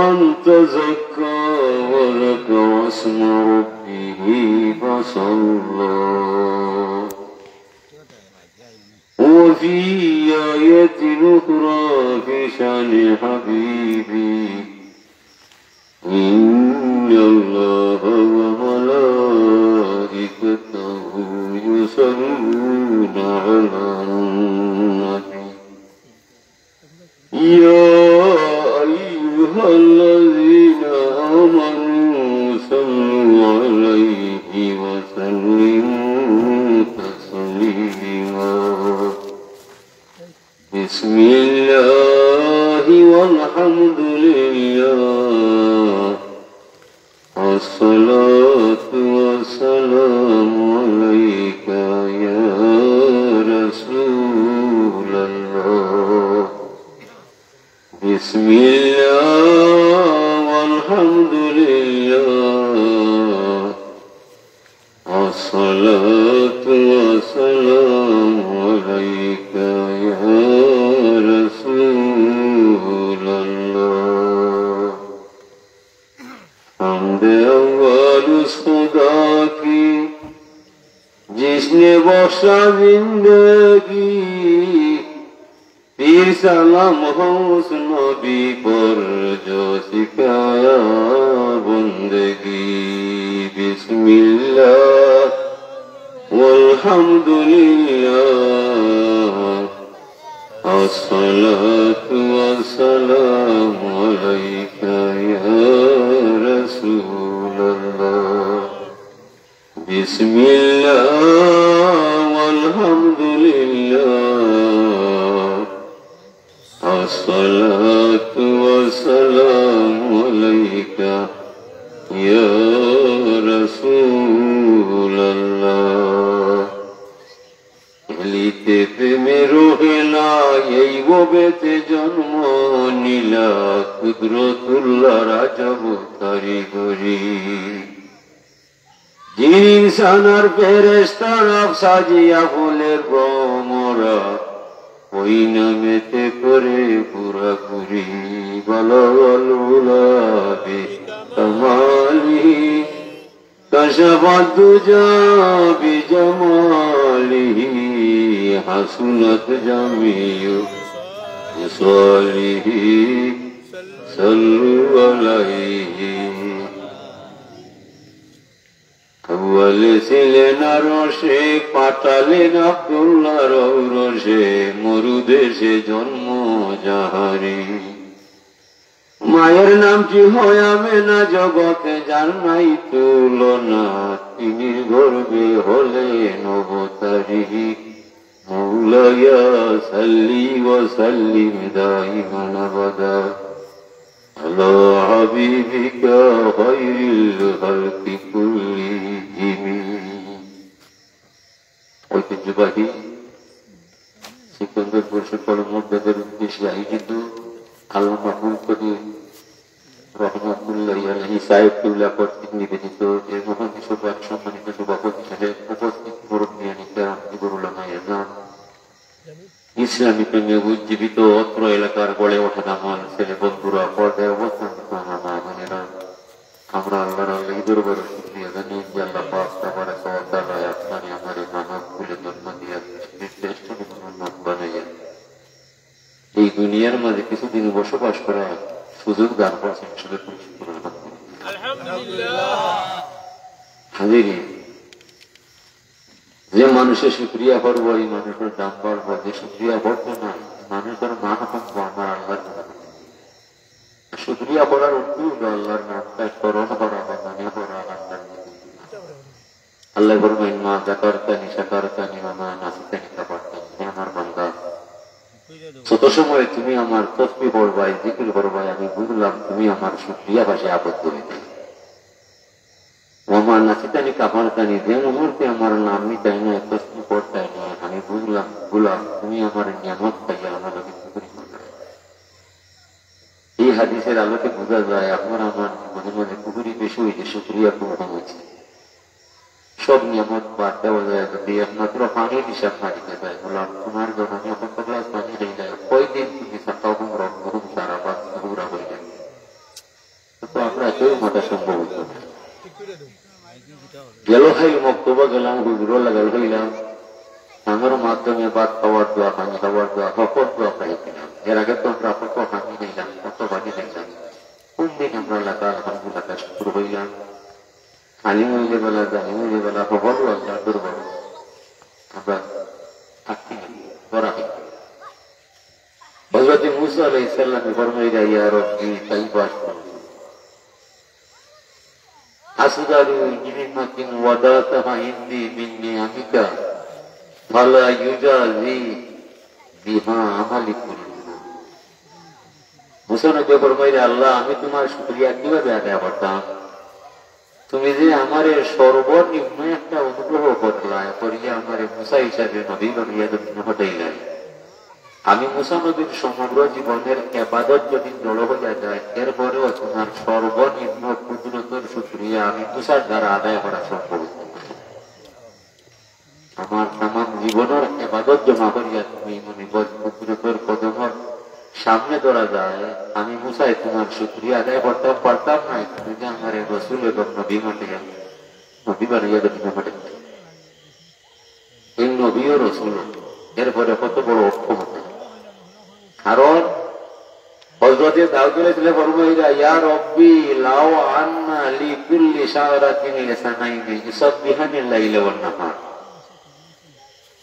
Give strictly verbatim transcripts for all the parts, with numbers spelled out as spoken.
من تزكى وذكر اسم ربه فصلى. وفي آية أخرى في شأن حبيبي، إن الله وملائكته يصلون على النبي. يا أيها الذين آمنوا صلوا عليه وسلموا تسليما. بسم الله والحمد لله، والصلاة والسلام عليك يا رسول الله. بسم الله والحمد لله، والصلاة والسلام عليك يا رسول الله. حمد اول اس خدا کی جس نے بخشا زندگی، پھر سلام ہو اس نبی پر جو سکھایا بندگی۔ بسم اللہ والحمد للہ، الصلاة والسلام عليك يا رسول الله۔ بسم الله والحمد لله، الصلاة والسلام عليك يا رسول الله۔ এলিতে প্রেমে রোহেলা, এই ভবেতে জন্ম নিলা, কুদরতুল্লাহর আজব কারিগরি। জিন ইনসান আর ফেরেশতারা সাজিয়া ফুলের ভ্রমরা, ওই নামেতে করে ঘুরাঘুরি। বালাগাল উলা বিকামালিহি, কাশাফাদ দুজা বিজামালিহি, হাসুনাত জামিউ খিসালিহি, সাল্লু আলাইহি। আউয়ালে ছিলেন আরশে, পাঠালেন আব্দুল্লাহর ঔরসে, মরু দেশে জন্ম যাহারি। মায়ের নামটি হয় আমেনা, জগতে যার নাই তুলনা, তিনির গর্ভে হলেন অবতারী। مولاي صل وسلم دائما أبدا على حبيبك خير الخلق كلهم। ঐতিহ্যবাহী সিকন্দরপুর শিল্পকলা মহাবিদ্যালয়ের উদ্দেশ্যে আয়োজিত আল্লামা মুনকদির রহমতুল্লাহি আলাইহি সাহেব কিবলা কর্তৃক নিবেদিত এ মহান সভার সম্মানিত সভাপতি সাহেব, উপস্থিত মুরব্বিয়ানে কেরাম, হিবরুল উলামায়ে আযম, ইসলামী প্রেমে উজ্জীবিত অত্র এলাকার গড়ে ওঠা দামাল ছেলে বন্ধুরা, পর্দায় অবস্থান করা মা বোনেরা, আমরা আল্লাহর আল্লাহ দরবারে শুকরিয়া জানাই যে আল্লাহ পাক তাবারাকা ওয়া তাআলা আপনারে আমারে মানব কুলে জন্ম দিয়া পৃথিবীর শ্রেষ্ঠ নমুনা বানাইয়া এই দুনিয়ার মাঝে কিছুদিন বসবাস করার সুযোগ দান করছেন, শুধু খুশি করে আলহামদুলিল্লাহ। হাজিরিন, যে মানুষের শুকরিয়া করবো, এই মানুষের দাম বাড়বো, যে শুকরিয়া করতো না, মানুষের মান কমবো আমার আল্লাহর কাছে। শুকরিয়া করার অর্থ হলো আল্লাহর নামটা স্মরণ করা বা মনে করা, আল্লাহর নাম। আল্লাহ ফরমাইন, "মা যাকারতানি শাকারতানি ওয়া মা নাসিতানি কাফারতানি।" হে আমার বান্দা, যত সময় তুমি আমার তসবিহ পড়বায়, জিকির করবায়, আমি বুঝলাম তুমি আমার শুকরিয়া পাশে আবদ্ধ হইতে। ওয়া মা নাসিতানি কাফারতানি, যে মুহূর্তে আমার নাম নিতায় না, তসবিহ পড়তায় না, আমি বুঝলাম, গোলাম, তুমি আমার নিয়ামত পাইয়া আমার লগে কুফরি করলায়। এই হাদিসের আলোকে বোঝা যায়, আপনার আমার জীবনের মাঝে কুফরি বেশি হয়েছে, শুকরিয়া কম হয়েছে। সব নিয়ামত বাদ দেওয়া যায়, যদি একমাত্র পানির হিসাব না দিতে চায়, গোলাম, তোমার জন্য আমি এখন তো গ্লাস পানি খাইলাই, কয়দিন তুমি সাকাহুম রব্বুহুম শারাবান তুহুরা হইলে? কেউ মাতা সম্ভব হইত না। গেল খাইল মক্তবা গেলাম, হুজুরও লাগাল হইলাম। আমার মাধ্যমে ভাত খাওয়ার দোয়া, পানি খাওয়ার দোয়া, হকর দোয়া পাইছিলাম। এর আগে তো আমরা কত পানি খাইলাম, কত পানি খাইলাম। কোন দিন আমরা লাগাল, আলহামদুলিল্লাহ, শুক্র হইলাম। আলিম হইলে বেলা, জালিম হইলে বেলা, হকল আল্লাহ দুর্বল। আমরা থাকতে গেলে ধরা হইল। হযরত মুসা আলাইহিস সালামে ফরমাইলা, "ইয়া রব্বি, কাইফা আশকুর?" আসগারু নি'মাতিন ওয়াদাতাহা ইনদি মিন নি'আমিকা ফালা ইউজাজি বিহা আমালি কুল্লু। মুসা নবী ফরমাইলা, "আল্লাহ, আমি তোমার শুকরিয়া কিভাবে আদায় করতাম? তুমি যে আমারে সর্বনিম্ন একটা অনুগ্রহ করলায়, করিয়া আমারে মুসা হিসাবে নবী বানাইয়া তুমি পাঠাইলায়।" আমি মুসা নবীর সমগ্র জীবনের এবাদত যদি জড়ো হইয়া যায়, এরপরেও তোমার সর্বনিম্ন কুদরতর শুকরিয়া আমি মুসার দ্বারা আদায় করা সম্ভব না। আমার তামাম জীবনের এবাদত জমা করিয়া তুমি মনিবর কুদরতর কদমর সামনে ধরা যায়, আমি মুসায় তোমার শুকরিয়া আদায় করতাম পারতাম না, তুমি যে আমার এই রসুল এবং নবী মাটিয়া, নবী বানাইয়া নবী মাটিয়া। এই নবীও রসুল, এরপরে কত বড় অক্ষমতা। কারণ হযরতে দাউদ আলাইহিস সালাম ফরমাইলা, "ইয়া রব্বি, লাউ আন্না লি কুল্লি শা'রাতিন লিসানাইনি ইউসাব্বিহানি লাইলা ওয়ান নাহার।"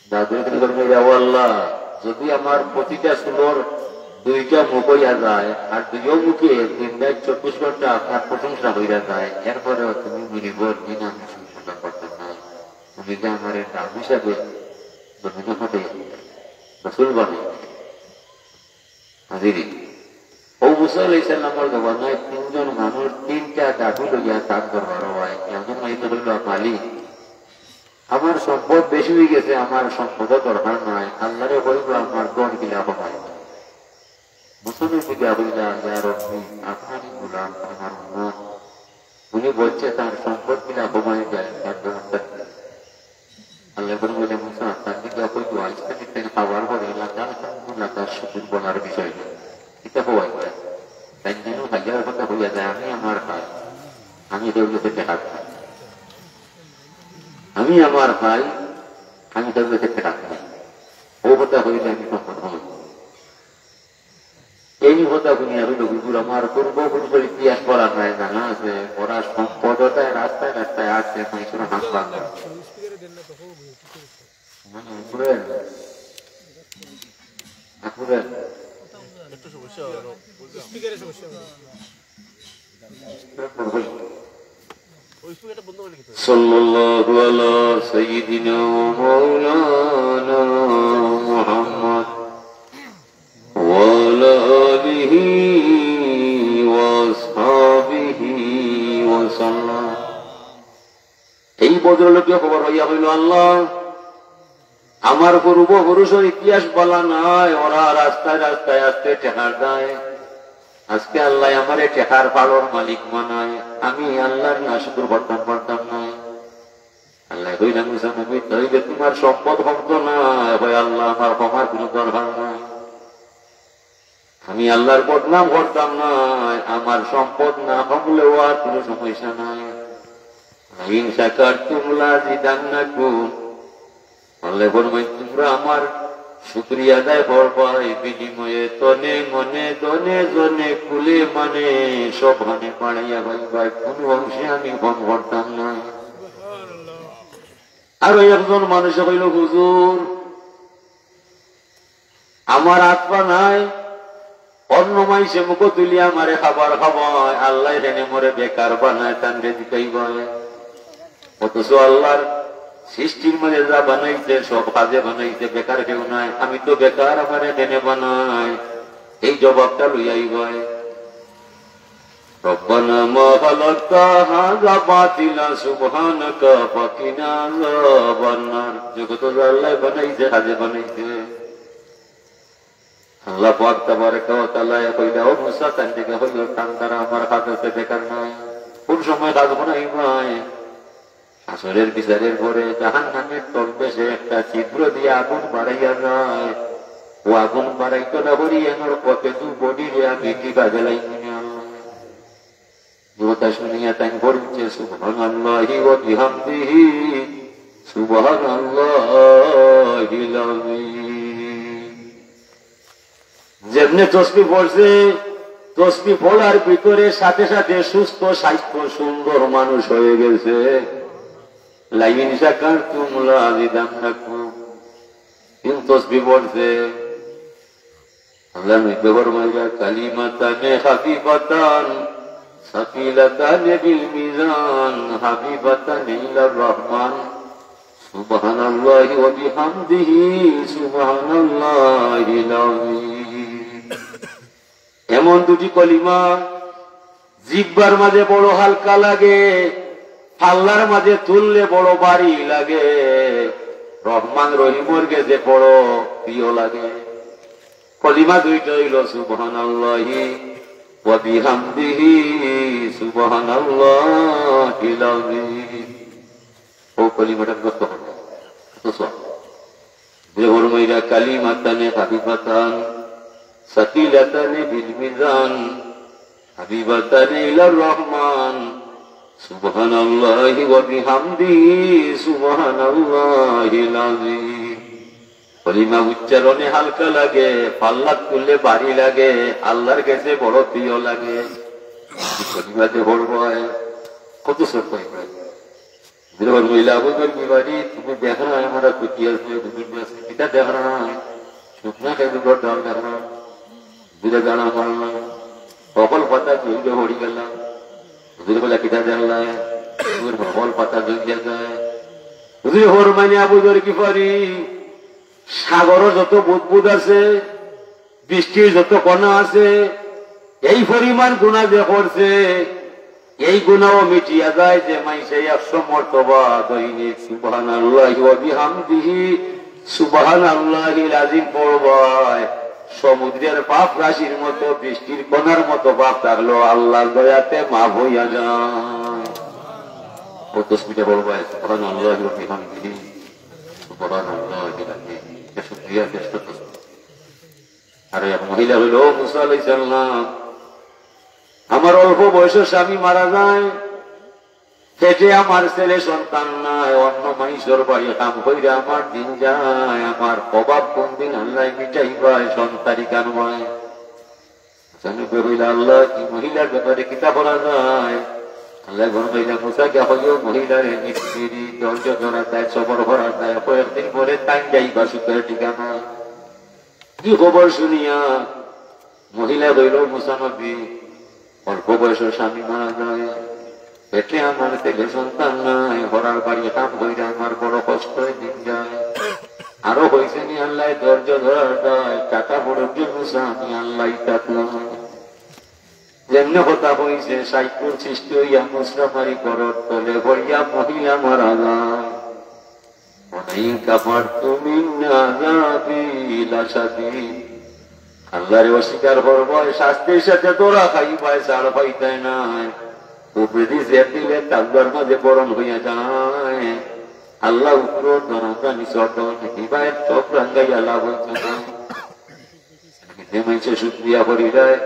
দাউদ আলাইহিস সালাম ফরমাইলা, "ও আল্লাহ, যদি আমার প্রতিটা চুলর দুইটা মুখ হইয়া যায়, আর দুইও মুখে দিন রাত চব্বিশ ঘন্টা আপনার প্রশংসা হইয়া যায়, এরপরেও তুমি মনিবর দিন আমি শুকরিয়া করতাম না।" তুমি যে আমার এই দাবি সাথে জমিনে ফাটে রসুল বানাই। হাজিরি। ও মুসা আলাইহিস সালামর জমানায় তিনজন মানুষ তিনটা দাবি লইয়া তার দরবার হয়। একজন মাইতে বলল, "মালিক, আমার সম্পদ বেশি হয়ে গেছে, আমার সম্পদও দরকার নাই, আল্লাহরে বলবো আমার ধন কিলা কমাই।" মুসা নবী গিয়া কইলা, "ইয়া রব্বি, আপনারই গোলাম, আমার উম্মত। উনি বলছে তার সম্পদ কিলা কমাই যায়, তার ব্যবস্থা কি?" আল্লাহ বলে, বলে, "মুসা, তার দিকে কই তো আইসতে দিতে খাবার পরে এলাকা, এলাকা শুধু বলার বিষয় না। এটা হওয়াই যায়। তাই যেন হাজার কথা হইয়া যায়, আমি আমার খাই, আমি কেউ লোকে ঠেকাত না। আমি আমার খাই, আমি কেউ লোকে ঠেকাত না। ও কথা হইলে আমি সম্পদ হই।" এই কথা শুনিয়া আমি নবীপুর আমার পূর্বপুরুষের ইতিহাস পড়া নাই, জানা আছে, ওরা সম্পদতায় রাস্তায় রাস্তায় আসছে, মানুষের হাত বাঁধা। মানে, ঘুরে, ঘুরে। সাল্লাল্লাহু আলা সাইয়্যিদিনা ওয়া মাওলানা মুহাম্মদ ওয়া আলা আলিহি ওয়া আসহাবিহি ওয়া সাল্লাম। এই ভদ্রলোকে খবর পাইয়া কইল, "আল্লাহ, আমার পূর্বপুরুষের ইতিহাস বলা নাই, ওরা রাস্তায় রাস্তায় আসতে ঠেকার দেয়। আজকে আল্লাহ আমারে ঠেকার পালর মালিক বানায়, আমি আল্লাহর নাশকর বদনাম করতাম না।" আল্লাহ কইলা, "মুসা নবী, তাইলে তোমার সম্পদ কমতো না।" কয়, "আল্লাহ, আমার ক্ষমার কোনো দরকার নাই, আমি আল্লাহর বদনাম করতাম না, আমার সম্পদ না কমলেও আর কোনো সমস্যা নাই। ইন শাকারতুম লাজিদান্নাকুম।" আল্লাহ ফরমায়, "তোমরা আমার শুকরিয়া আদায় করবায়, বিনিময়ে তনে মনে, ধনে জনে, কুলে মানে সব হানে বাড়াইয়া পাইবায়, কোনো অংশে আমি কম করতাম না।" আরো একজন মানুষে কইল, "হুজুর, আমার আত পা নাই, অন্য মাইনষে মুখো তুলিয়া আমারে খাবার খাবায়, আল্লাহ এনে মোরে বেকার বানায়, তানরে জিকাইবায়। অথচ আল্লাহর সৃষ্টির মাঝে যা বানাইছে, সব কাজে বানাইছে, বেকার কেউ নাই। আমি তো বেকার, আমারে এনে বানায়, এই জবাবটা লইয়া আইবায়।" রব্বানা মা খালাকতা হাযা বাতিলা সুবহানাকা ফাকিনা আযাবান নার। জগত আল্লাহ বানাইছে, কাজে বানাইছে। আল্লাহ পাক তাবারাকা ওয়া তাআলা কইলা, "ও মুসা, তার দিকে হইল, তান দ্বারা আমার কাজ আছে, বেকার নাই।" কোন সময় কাজ বানাইবায়? হাশরের বিচারের পরে জাহান্নামের তলদেশে একটা ছিদ্র দিয়া আগুন বাড়াইয়া যায়। ও আগুন বাড়াইতো না করি এনর কত দু বডিরে আমি টিপা গেলাই মনে আল্লাহ। শুনিয়া তাইন পড়ছে, "সুবহানাল্লাহি ওয়া বিহামদিহি, সুবহানাল্লাহিল আযীম।" যেমনে তসবি পড়ছে, তসবি পড়ার ভিতরে সাথে সাথে সুস্থ, স্বাস্থ্য, সুন্দর মানুষ হয়ে গেছে। "লাইন শাকারতুম লাজিদান্নাকুম।" তিন তসবি পড়ছে। আল্লাহ নবী ফরমাইলা, "কালিমাতানে খাফিফাতান সাকিলাতানে বিল মিজান, হাবিবাতানে ইলার রহমান, সুবহানাল্লাহি ওয়া বিহামদিহি, সুবহানাল্লাহিল আযীম।" এমন দুটি কলিমা, জিব্বার মাঝে বড় হালকা লাগে, পাল্লার মাঝে তুললে বড় ভারী লাগে, রহমান রহিমর গেছে বড় প্রিয় লাগে। কলিমা দুইটা হইল সুবহানাল্লাহি ওয়া বিহামদিহি, সুবহানাল্লাহিল আযীম। ও কলিমাটা মুখস্থ করবে। কত সওয়াব। যে ফরমাইলা, "কালিমাতানে খাফিফাতান সাকিলাতানে বিল মিজান, হাবিবাতানে ইলার রহমান, সুবহানাল্লাহি ওয়া বিহামদিহি, সুবহানাল্লাহিল আযীম।" কলিমা উচ্চারণে হালকা লাগে, পাল্লাত তুললে ভারী লাগে, আল্লাহর গেছে বড় প্রিয় লাগে। কলিমা যে পড়বায়, কত সওয়াব পাইবায়। বলে, "মহিলা বুজুর্গ বাড়ি, তুমি দেখো না, আমরা কুটি আছে, বুজুর্গ আছে, কিতা দেখো না? শুকনা খেজুরর ডাল দেখো না?" বুলে, "জানা মারলাম, হকল পাতা জুইলে হরি গেলাম।" বুলে, "কিতা দেখলায়?" বুলে, "হকল পাতা জুইলে যায়।" বুলে, "হর মানে আবু জর কি পারি, সাগরর যত বুদবুদ আছে, বৃষ্টির যত কণা আছে, এই পরিমাণ গুনাহ যে করছে, এই গুনাহও মিটিয়া যায় যে মানষে একশো মর্তবা দৈনিক সুবহানাল্লাহি ওয়া বিহামদিহি, সুবহানাল্লাহিল আযীম পড়বায়, সমুদ্রের পাপ রাশির মতো, বৃষ্টির কণার মতো পাপ থাকলেও আল্লাহর দয়াতে মাফ হইয়া যায়।" ও তসবিটা পড়বায়, সুবহানাল্লাহি ওয়া বিহামদিহি, সুবহানাল্লাহিল আযীম। এটা শুকরিয়া, শ্রেষ্ঠ তসবি। আর এক মহিলা হইল, "ও মুসা আলাইহিস সালাম, আমার অল্প বয়সের স্বামী মারা যায়, পেটে আমার ছেলে সন্তান নাই, অন্য মানষর বাড়ি কাম কইরা আমার দিন যায়, আমার অভাব কোন দিন আল্লাহ মিটাইবায়, সন্তানই কানবায়।" জানি কইলা, "আল্লাহ, কি মহিলার ব্যাপারে কিতা করা যায়?" আল্লাহ ফরমাইলা, "মুসা গিয়া কইও মহিলারে নিষ্ঠুরি, ধৈর্য ধরা যায়, সবর করা যায়, কয়েকদিন পরে তাইন যাইবা সুখের ঠিকানা।" কি খবর শুনিয়া মহিলা কইল, "মুসা নবী, অল্প বয়সের স্বামী মারা যায়, পেটে আমার ছেলে সন্তান নাই, হরার বাড়ি কাম কইরা আমার বড় কষ্ট দিন যায়। আরো হইছে নি আল্লাহ ধৈর্য ধরার যায়, টাকা বড় যে মুসা আমি আল্লাহ থাকলাম।" যেমনে কথা কইছে, সাইকুল সৃষ্টি হইয়া মুসরামারি ঘরর তলে পড়িয়া মহিলা মারা যায়। "ওয়ালাইন কাফারতুম ইন্না আযাবি লাশাদীদ।" আল্লাহরে অস্বীকার করবায়, শাস্তির সাথে ধরা খাইবায়, ছাড় পাইতায় নায়। উপরেদি জের দিলে তালুয়ার মাঝে বরণ হইয়া যায়। আল্লাহ উপরে দনাদানি সদন হিবায় চোখ রাঙ্গাইয়া লাভ হইতো না। যে মানষে শুকরিয়া করিলায়,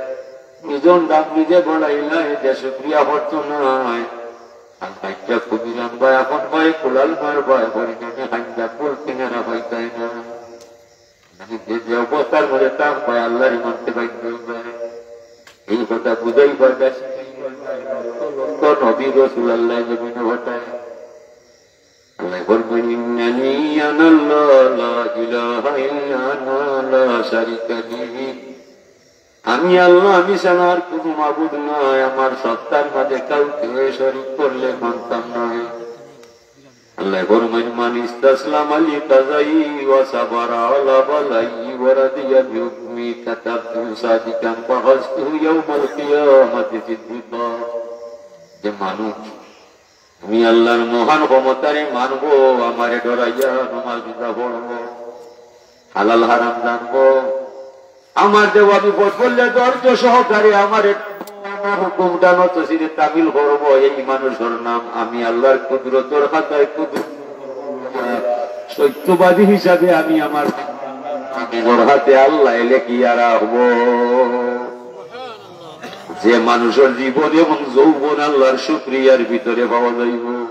নিজর দাম নিজে বাড়াইলায়, যে শুকরিয়া করতো নায়, আর মাইকটা খুবই লম্বা, এখন ভাই কুলাল মার ভাই, পরিণামে হাইন্দা কুল কিনারা পাইতায় না। মানে যে, যে অবস্থার মধ্যে থাক ভাই, আল্লাহরই মানতে বাধ্য হইবায়। এই কথা বুঝাইবার কাছে লক্ষ লক্ষ নবী রসুল আল্লাহ জমিনে পাঠায়। আল্লাহ ফরমান, "ইন্নানি আনাল্লাহ লা ইলাহা ইল্লা আনা লা শারিকা লি।" আমি আল্লাহ, আমি ছাড়া আর কোনো মাবুদ নাই, আমার সত্তার মাঝে কাউকে শরীক করলে মানতাম না। আল্লাহ ফরমান, "মান ইস্তাসলামা লি কাযাই ওয়া সাবারা আলা বালাই ওয়া রাদিয়া বিহুকমি কাতাবতুহু সাদিকান ওয়া আখাযতুহু ইয়াওমাল কিয়ামাতি সিদ্দিকা।" যে মানুষ আমি আল্লাহর মহান ক্ষমতারে মানবো, আমারে ডরাইয়া নমাজ রোজা পড়বো, হালাল হারাম জানবো, আমার দেওয়া বিপদ পড়লে ধৈর্য সহকারে আমারে আমার হুকুমটা নতশিরে তামিল করবো, এই মানুষের নাম আমি আল্লাহর কুদরতর খাতায় কুদরত সত্যবাদী হিসাবে আমি আমার হাতে আল্লাহ লেখিয়া রাখবো। যে মানুষর জীবন এবং যৌবন আল্লাহর শুকরিয়ার ভিতরে পাওয়া যাইব।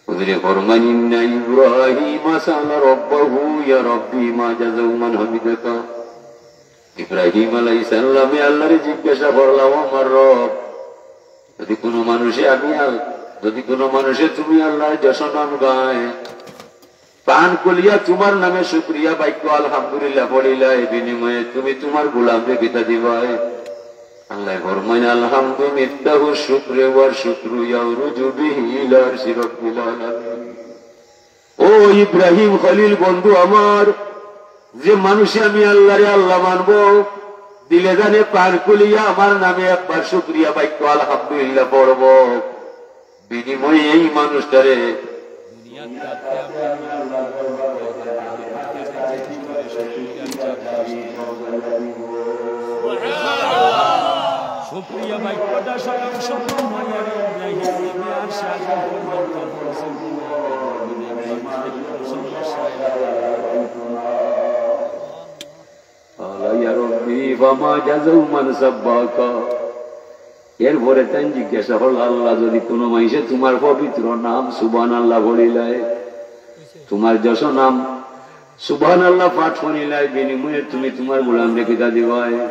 হুজুরে ফরমাইন, "ইন্না ইব্রাহিমা সাআলা রাব্বাহু, ইয়া রাব্বি মা জাযাউ মান হামিদাকা।" ইব্রাহিম আলাইহিস সালামে আল্লাহরে জিজ্ঞাসা করলা, "ও আমার রব, যদি কোনো মানুষে আমি আল-, যদি কোনো মানুষে তুমি আল্লাহর যশোনাম গায়, প্রাণ খুলিয়া তোমার নামে শুকরিয়া বাক্য আলহামদুলিল্লাহ পড়িলায়, বিনিময়ে তুমি তোমার গোলামরে কিতা দিবায়?" আল্লাহ ফরমাইন, "আলহামদু মিফতাহু শুকরে ওয়া শুকরু ইয়াউরুজু বিহি ইলা আরশি রাব্বিল আলামিন।" ও ইব্রাহিম খলিল বন্ধু আমার, যে মানুষে আমি আল্লাহরে আল্লাহ মানবো, দিলে জানে প্রাণ খুলিয়া আমার নামে একবার শুকরিয়া বাক্য আলহামদুলিল্লাহ পড়বো, বিনিময়ে এই মানুষটারে দুনিয়ার তাতে আমরা শুকরিয়া বাক্যটা স্বয়ং স্বয়ং মায়ার ইব্রাহিম নবী আর শাহ পরিবর্তন করেছেন। আলা ইয়া রব্বি, ফামা জাযাউ মান সাব্বাকা। এরপরে তাইন জিজ্ঞাসা করল, "আল্লাহ, যদি কোনো মানুষে তোমার পবিত্র নাম সুবহানাল্লাহ পড়িলায়, তোমার যশোনাম সুবহানাল্লাহ পাঠ করিলায়, বিনিময়ে তুমি তোমার গোলামরে কিতা দিবায়?"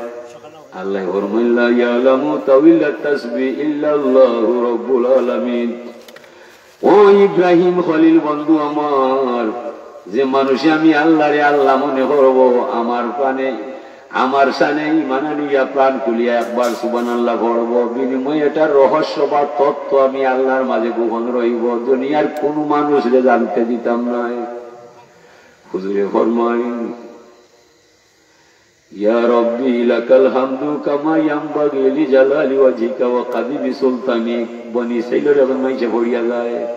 আল্লাহ ফরমাইন, "লা ইয়ালামু তাউইলা তাসবিহ ইল্লাল্লাহু রাব্বুল আলামিন।" ও ইব্রাহিম খলিল বন্ধু আমার, যে মানুষে আমি আল্লাহরে আল্লাহ মনে করব, আমার প্রাণে, আমার শানে ঈমান আনিয়া প্রাণ খুলিয়া একবার সুবহানাল্লাহ পড়ব, বিনিময়ে এটার রহস্য বা তত্ত্ব আমি আল্লাহর মাঝে গোপন রইব, দুনিয়ার কোনো মানুষরে জানতে দিতাম নায়। হুজুরে ফরমাইন, ইয়া রব্বি লাকাল হামদু কামা ইয়ানবাগি লিজালালি ওয়াজহিকা ওয়া কাদিমি সুলতানিক। বনি ইসরাইলর এখন মাইনষে পড়িয়া যায়।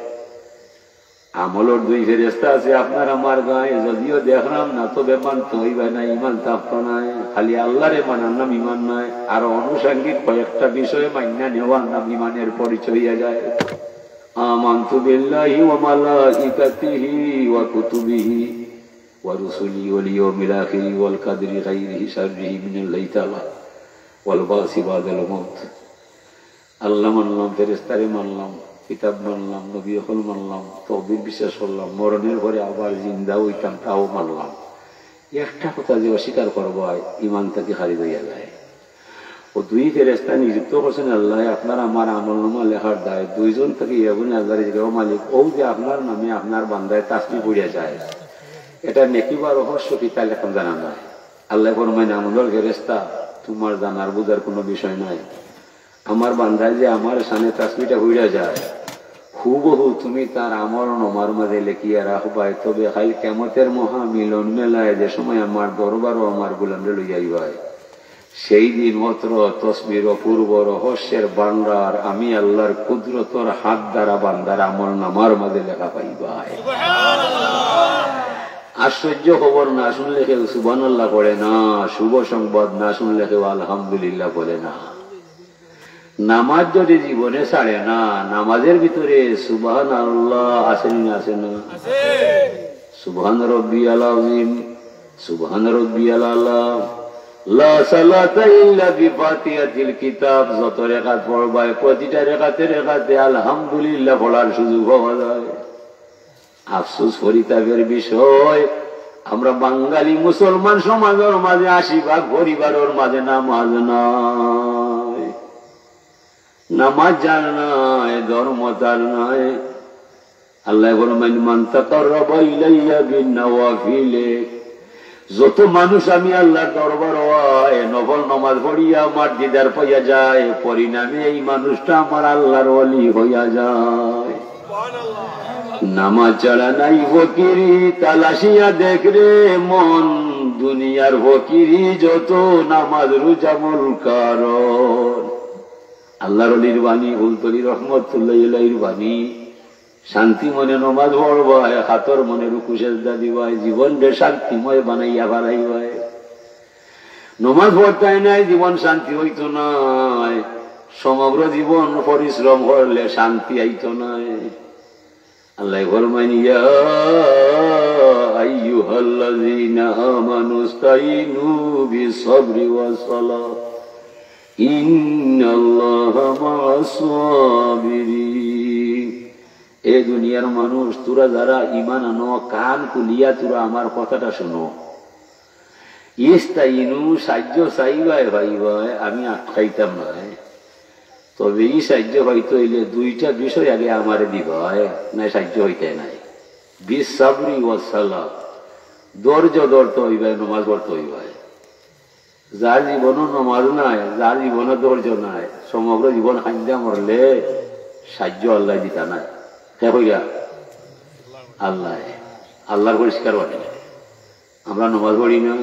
আমলর দুই ফেরেশতা আছে আপনার আমার গাঁয়ে, যদিও দেখরাম না, তবে মানতে অইবা না, ঈমান থাকতো নায়। খালি আল্লাহরে মানার নাম ঈমান নায়, আর আনুষঙ্গিক কয়েকটা বিষয়ে মাইন্না নেওয়ার নাম ঈমানের পরিচয় অইয়া যায়। আমানতু বিল্লাহি ওয়া মালাইকাতিহি ওয়া কুতুবিহি ওয়া রুসুলি ওয়াল ইয়াউমিল আখিরি ওয়াল কাদরি খাইরিহি শাররিহি মিনাল্লাহি তাআলা ওয়াল বাসি বাদাল মাউত। আল্লাহ মানলাম, ফেরেশতারে মানলাম, কিতাব মানলাম, নবী অকল মানলাম, তকদির বিশ্বাস করলাম, মরণের পরে আবার জিন্দা অইতাম তাও মানলাম। একটা কথা যে অস্বীকার করবায়, ঈমান থাকি খারিজ অইয়া যায়। ও দুই ফেরেশতা নিযুক্ত করছেন আল্লাহ, আপনার আমার আমলনামা লেখার দায়। দুইজন থাকি এগুনে আল্লাহরে জিগাইবা, "ও মালিক, ও যে আপনার নামে আপনার বান্দায় তাসবিহ পড়িয়া যায়, এটা নেকি বা রহস্য কিতা লেখান জানা নাই?" আল্লাহ ফরমাইন, "আমলর ফেরেশতা, তোমার জানার বুঝার কোনো বিষয় নাই। আমার বান্দায় যে আমার শানে তাসবিহটা পড়িয়া যায়, হুবহু তুমি তার আমলনামার মাঝে লেখিয়া রাখবায়, তবে কাইল কিয়ামতের মহামিলন মেলায় যে সময় আমার দরবারো আমার গোলামরে লইয়া আইবায়, সেই দিন অত্র তসবিহর অপূর্ব রহস্যের ভান্ডার আমি আল্লাহর কুদরতর হাত দ্বারা বান্দার আমলনামার মাঝে লেখা পাইবায়।" আশ্চর্য খবর, না শুনলে কেউ সুবহানাল্লাহ পড়ে না, শুভ সংবাদ না শুনলে কেউ আলহামদুলিল্লাহ বলে না। নামাজ যদি জীবনে ছাড়ে না, নামাজের ভিতরে সুবহানাল্লাহ আছে নি না আছে না? সুবহান রব্বিয়াল আযীম, সুবহান রব্বিয়াল আলা, লা সালাতা ইল্লা বিফাতিহাতিল কিতাব। যত রেকাত পড়বায়, প্রতিটা রেকাতে রেকাতে আলহামদুলিল্লাহ পড়ার সুযোগ পাওয়া যায়। আফসোস, পরিতাপের বিষয়, আমরা বাঙালি মুসলমান সমাজর মাঝে আশি ভাগ পরিবারর মাঝে নামাজ নাই, নামাজ জানা নাই, ধর্ম তার নাই। আল্লাহ ফরমাইন, "মান তাকাররাবা ইলাইয়া বিন নাওয়াফিলে।" যত মানুষ আমি আল্লাহর দরবার হয়, নফল নামাজ পড়িয়া আমার দিদার পাইয়া যায়, পরিণামে এই মানুষটা আমার আল্লাহর ওলি হইয়া যায়। নামাজ ছাড়া নাই ফকিরি, তালাশিয়া দেখ রে মন, দুনিয়ার ফকিরি যত, নামাজ রোজা মূল কারণ। আল্লাহর ওলির বাণী, ফুলতলি রহমতুল্লাহ আলাইহির বাণী। শান্তি মনে নমাজ পড়বায়, কাতর মনে রুকু সেজদা দিবায়, জীবনরে শান্তিময় বানাইয়া ফালাইবায়। নমাজ পড়তায় নায়, জীবন শান্তি অইতো নায়। সমগ্র জীবন পরিশ্রম করলে শান্তি আইতো নায়। আল্লাহ ফরমাইন, "ইয়া আইয়ুহাল্লাযীনা আমানু ইস্তাইনু বিস সাবরি ওয়াস সালাহ।" إن الله مع الصابرين। এ দুনিয়ার মানুষ, তোরা যারা ঈমান আনো, কান খুলিয়া তোরা আমার কথাটা শুনো। ইস্তাইনু, সাহায্য চাইবায় পাইবায়, আমি আটকাইতাম নায়। তবে ই সাহায্য পাইতে অইলে দুইটা বিষয় আগে আমারে দিবায়, নায় সাহায্য পাইতায় নায়। বিস সাবরি ওয়াস সালাহ, ধৈর্য ধরতে অইবায়, নমাজ পড়তে অইবায়। যার জীবনো নমাজ নাই, যার জীবনো ধৈর্য নাই, সমগ্র জীবন কাইন্দা মরলে সাহায্য আল্লায় দিতা নায়। কে কইরা? আল্লায়। আল্লার পরিষ্কার বাণী। আমরা নমাজ পড়ি না।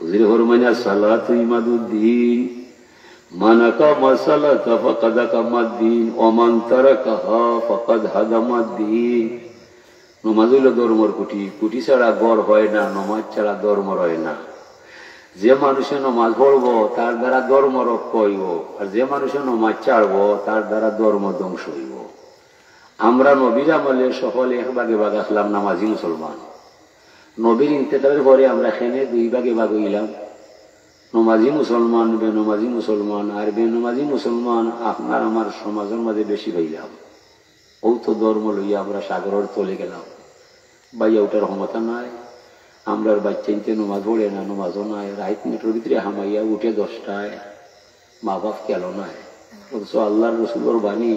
হুজুরে ফরমাইন, "الصلاة عماد الدين، من أقام الصلاة فقد أقام الدين، ومن تركها فقد هدم الدين।" নমাজ অইলো ধর্মর খুঁটি, খুঁটি ছাড়া ঘর হয় না, নমাজ ছাড়া ধর্ম রয় না। যে মানুষে নমাজ পড়বো, তার দ্বারা ধর্ম রক্ষা অইবো, আর যে মানুষে নমাজ ছাড়বো, তার দ্বারা ধর্ম ধ্বংস অইবো। আমরা নবীর আমলে সকলে এক ভাগে ভাগ আছলাম নামাজি মুসলমান। নবীর ইন্তেকালের পরে আমরা কেনে দুই ভাগে ভাগ অইলাম, নমাজি মুসলমান, বেনমাজি মুসলমান। আর বেনমাজি মুসলমান আপনার আমার সমাজর মাঝে বেশি পাইলাম। অউ তো ধর্ম লইয়া আমরা সাগরর তলে গেলাম। বাইয়া উঠার ক্ষমতা নাই। আমরার বাইচ্চাইন্তে নমাজ পড়ে না, নমাজও নাই। রাইত নেটর ভিতরে হামাইয়া উঠে দশটায়, মা বাপ খেয়াল নাই। অথচ আল্লার রসুলর বাণী,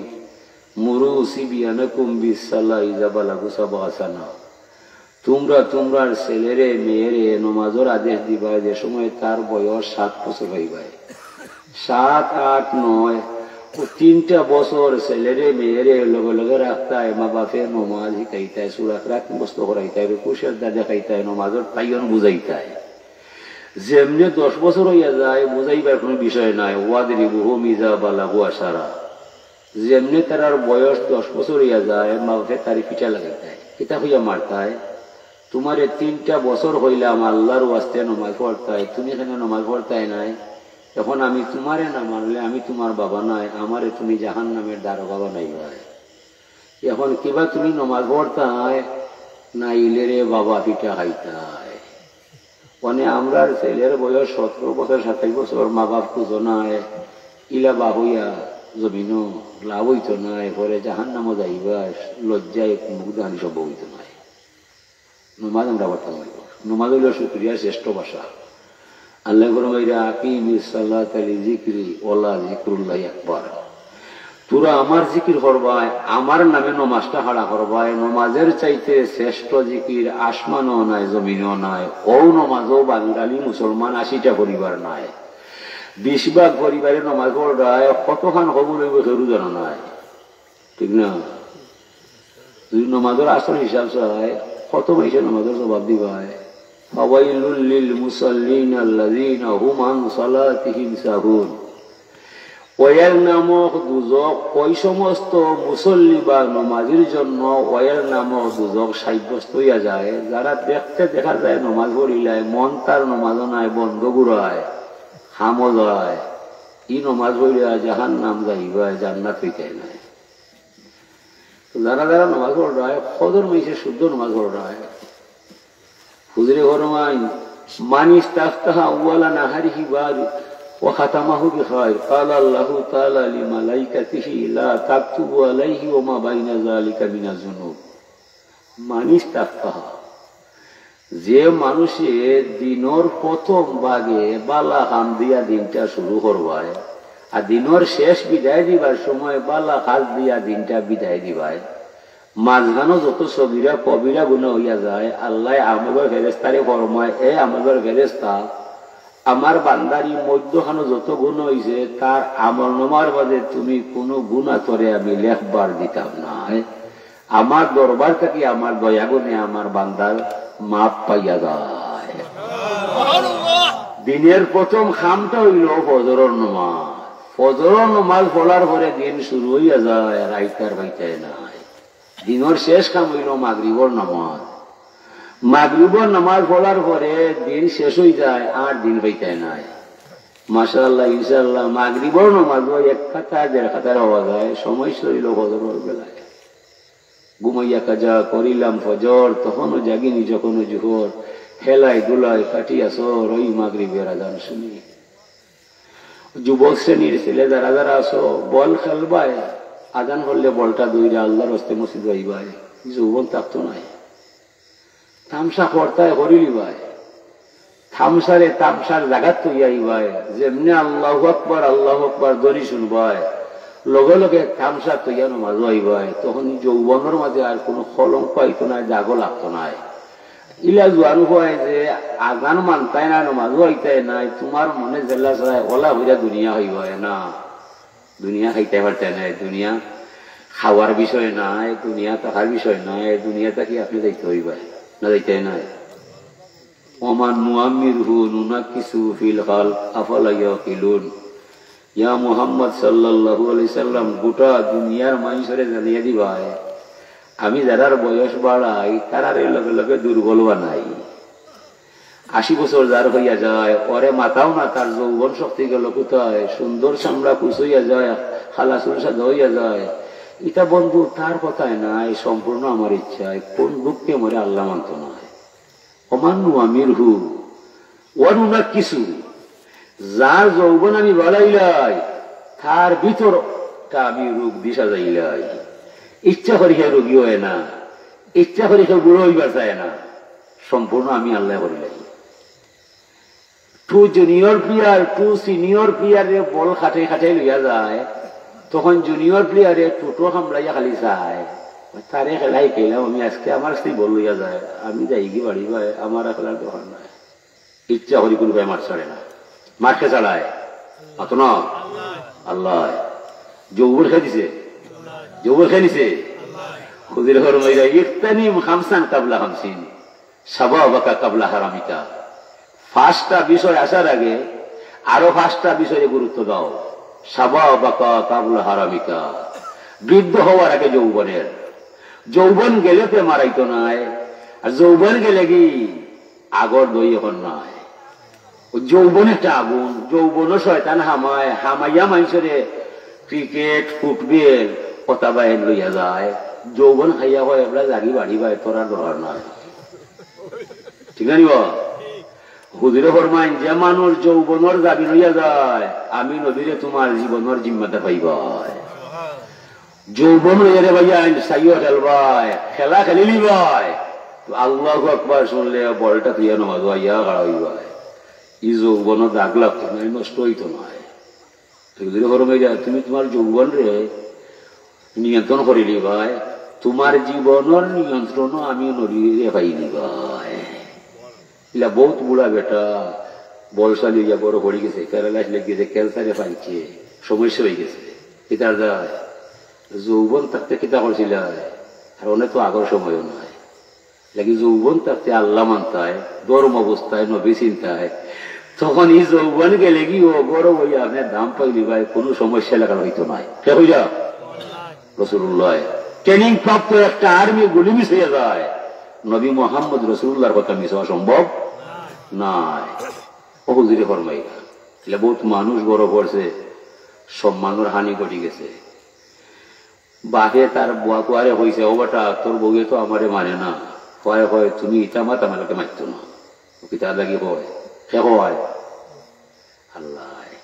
"مروا صبيانكم بالصلاة إذا بلغوا سبع سنين।" তোমরা তোমরার ছেলেরে মেয়েরে নমাজর আদেশ দিবায় যে সময় তার বয়স সাত বছর অইবায়। সাত, আট, নয়, অউ তিনটা বছর ছেলেরে মেয়েরে লগে লগে রাখতায়, মা বাপে নমাজ শিখাইতায়, সূরা ইকরা মুখস্থ করাইতায়, রুকু সেজদা দেখাইতায়, নমাজর তাইয়ন বুঝাইতায়। যেমনে দশ বছর অইয়া যায়, বুঝাইবার কুনু বিষয় নাই। "واضربوهم إذا بلغوا عشرا।" যেমনে তারার বয়স দশ বছর অইয়া যায়, মা বাপে তারে পিটা লাগাইতায়, কিতা কইয়া মারতায়, "তুমারে তিনটা বছর কইলাম আল্লার ওয়াস্তে নমাজ পড়তায়, তুমি কেনে নমাজ পড়তায় নায়? এখন আমি তুমারে না মারলে আমি তুমার বাবা নায়, আমারে তুমি জাহান্নামের দারোগা বানাইবায়। এখন কিবা তুমি নমাজ পড়তায়, নাইলে রে বাবা পিটা খাইতায়।" মানে আমরার ছেলের বয়স সতেরো বছর, সাতাইশ বছর, মা বাপ খুঁজো নায়, ইলা বাপ অইয়া জমিনো লাভ অইতো নায়, পরে জাহান্নামো যাইবা, লজ্জায় মুখ দেখানি সম্ভব অইতো নায়। নমাজ আমরা পড়তাম অইবো। নমাজ অইলো শুকরিয়ার শ্রেষ্ঠ ভাষা। আল্লায় ফরমাইরা, "أقيموا الصلاة لذكري ولذكر الله أكبر।" তোরা আমার জিকির করবায়, আমার নামে নমাজটা খাড়া করবায়, নমাজের চাইতে শ্রেষ্ঠ জিকির আসমানও নাই, জমিনও নাই। অউ নমাজও বাঙালি মুসলমান আশিটা পরিবার নাই, বিশ ভাগ পরিবারে নমাজ পড়ায়, কতখান কবুল অইবো কেউরউ জানা নাই, ঠিক না? যদি নমাজর আসল হিসাব চায়, কত মাইনষে নমাজর জবাব দিবায়, "فويل للمصلين الذين هم عن صلاتهم ساهون।" ওয়াইল নামক দুজখ, ওই সমস্ত মুসল্লি বা নমাজির জন্য ওয়াইল নামক দুজখ সাব্যস্ত অইয়া যায়, যারা দেখতে দেখা যায় নমাজ পড়িলায়, মন তার নমাজও নাই, বন্দ ঘুরায়, হামো যায়, ই নমাজ পড়িয়া জাহান্নাম যাইবায়, জান্নাত অইতায় নায়। তো যারা যারা নমাজ পড়ায়, কদর মাইনষে শুদ্ধ নমাজ পড়ায়, হুজুরে ফরমাইন, "من استفتح أول نهاره بخير وختمه بخير، قال الله تعالى لملائكته لا تكتبوا عليه وما بين ذلك من الذنوب।" من استفتح, যে মানুষে দিনর প্রথম ভাগে বালা কাম দিয়া দিনটা শুরু করবায়, আর দিনর শেষ বিদায় দিবার সময় বালা কাজ দিয়া দিনটা বিদায় দিবায়, মাঝখানো যত সগিরা কবিরা গুনা অইয়া যায়, আল্লায় আমলর ফেরেস্তারে ফরমায়, "এ আমলর ফেরেস্তা, আমার বান্দার ই মধ্যখানো যত গুনা অইছে, তার আমলনামার মাঝে তুমি কুনু গুনা তরে আমি লেখবার দিতাম নায়। আমার দরবার থাকি আমার দয়াগুণে আমার বান্দার মাফ পাইয়া যায়।" দিনের প্রথম কামটা অইলো ফজরর নমাজ। ফজরর নমাজ পড়ার পরে দিন শুরু অইয়া যায়, রাইত আর পাইতায় নায়। দিনর শেষ কাম অইলো মাগরিবর নামাজ। মাগরিবর নামাজ পড়ার পরে দিন শেষ অই যায়, আর দিন পাইতায় নায়। মাশাআল্লাহ, ইনশাআল্লাহ, মাগরিবর নামাজও এক কাতার, দেড় কাতার হওয়া যায়, সময় অইলো ফজরর বেলায়। ঘুমাইয়া কাজা করিলাম ফজর, তখনও জাগিনি যখনও জোহর, খেলায় ধুলায় কাটিয়া সর, ওই মাগরিবের আজান শুনি। যুবক শ্রেণীর ছেলে যারা যারা আছো, বল খেলবায়, আজান করলে বলটা ধইরা আল্লাহর ওয়াস্তে মসজিদ আইবায়, যৌবন থাকতো নায়। তামশা করতায় করিলিবায়, তামশারে তামশার জাগাত থইয়া আইবায়, যেমনে আল্লাহু আকবার, আল্লাহু আকবার ধ্বনি শুনবায়, লগে লগে তামশা থইয়া নমাজও আইবায়, তখন যৌবনর মাঝে আর কুনু কলঙ্ক আইতো নায়, দাগও লাগতো নায়। ইলা জোয়ান অয় যে আজান মানতায় নায়, নমাজও আইতায় নায়, তুমার মনে যেলা চায় অলা অইয়া দুনিয়া খাইবায় না, দুনিয়া খাইতায় পারতায় নায়, দুনিয়া খাওয়ার বিষয় নায়, দুনিয়া থাকার বিষয় নায়, দুনিয়া থাকি আপনে যাইতে অইবায়, না যাইতায় নায়। ওমান নুআম্মিরহু নুনাক্কিসহু ফিল খালক আফালা ইয়াকিলুন। ইয়া মুহাম্মদ সাল্লাল্লাহু আলাইহি সাল্লাম, গোটা দুনিয়ার মানষরে জানাইয়া দিবায়, আমি যারার বয়স বাড়াই, তারারে লগে লগে দুর্বল বানাই। আশি বছর যার অইয়া যায়, ওরে মাতাও না, তার যৌবন শক্তি গেল কোথায়? সুন্দর চামড়া কুচইয়া যায়, কালা চুল সাদা অইয়া যায়। ইটা বন্ধু তার কথায় নায়, সম্পূর্ণ আমার ইচ্ছায়। কোন দুঃখে মরে আল্লাহ মানতো নায়। ওমান নুআম্মিরহু ওয়া নুনাক্কিসহু, যার যৌবন আমি বাড়াইলাই, তার ভিতরটা আমি রোগ দি সাজাইলাই। ইচ্ছা করি হে রোগী অয় না, ইচ্ছা করি হে বুড়া অইবার চায় না, সম্পূর্ণ আমি আল্লায় করিলাই। Two junior player, two senior প্লেয়াররে বল খাটাই খাটাই লইয়া যায়, তখন জুনিয়র প্লেয়ারে টুটো হামলাইয়া খালি চায়, "তারে খেলা শিখাইলাম আমি, আজকে আমার স্ত্রী বল লইয়া যায়, আমি যাইগি বাড়িবায়, আমার আর খেলার দরকার নাই।" ইচ্ছা করি কুনু ভাই মাঠ ছাড়ে না, মাঠ কে ছাড়ায়? মাতো না, আল্লায়। যৌবন কে দিছে, যৌবন কে নিছে। হুজুরে ফরমাইরা, "ইগতানিম খামসান কাবলা খামসিন।" শাবাবাকা কাবলা হারামিকা। পাঁচটা বিষয় আসার আগে আরো পাঁচটা বিষয়ে গুরুত্ব দাও। শাবাবাকা কাবলা হারামিকা, বৃদ্ধ হওয়ার আগে যৌবনের। যৌবন গেলে তো মারাইতো নায়, আর যৌবন গেলে কি আগর দই এখন নাই। ও যৌবন একটা আগুন, যৌবনও শয়তান হামায়, হামাইয়া মানষরে ক্রিকেট, ফুটবল, কথা বাইন লইয়া যায়। যৌবন খাইয়া কয়, "এবলা যাগি বাড়িবায়, তোরার দরকার নাই।" ঠিক না নি বা? হুজুরে ফরমাইন, "যে মানুষ যৌবনর জামিন অইয়া যায়, আমি নবীরে তুমার জীবনর জিম্মাদার পাইবায়।" যৌবন লইয়া রে ভাইয়া, আইন সাইও খেলবায়, খেলা খেলিলিবায়। তো আল্লাহু আকবার শুনলে বলটা তুইয়া নমাজ আইয়া খাড়া অইবায়। ই যৌবন দাগ লাগতো নায়, নষ্ট অইতো নায়। তো হুজুরে ফরমাইরা, "তুমি তুমার যৌবনরে নিয়ন্ত্রণ করিলিবায়, তুমার জীবনর নিয়ন্ত্রণও আমি নবীরে পাইলিবায়।" ইলা বউত বুড়া বেটা, বয়স অইয়া গরো পড়ি গেছে, প্যারালাইজ লাগি গেছে, ক্যান্সারে পাইছে, সমস্যা অই গেছে। কিতা যায়? যৌবন থাকতে কিতা করছিলা? আর অনে তো আগর সময়ও নাই। লাগি যৌবন থাকতে আল্লাহ মানতায়, ধর্ম বুঝতায়, নবী চিনতায়, তখন ই যৌবন গেলে কি ও গরো অইয়া আপনে দাম পাইলিবায়, কুনু সমস্যা লাগাল অইতো নায়। কে কইরা? রাসূলুল্লাহ। ট্রেনিং প্রাপ্ত একটা আর্মি গুলি মিস অইয়া যায়, নবী মোহাম্মদ রাসূলুল্লাহর কথা মিস অওয়া সম্ভব নায়। ও হুজুরে ফরমাইরা, ইলা বউত মানুষ গরো পড়ছে, সম্মানর হানি ঘটি গেছে। বাপে তার বুয়া পুয়ারে কইছে, "ও বেটা, তোর বউয়ে তো আমারে মানে না।" পুয়ায় কয়, "তুমি ইতা মাত, আমার লগে মাততো না।" ও কিতা লাগি কয়? কে কয়? আল্লায়।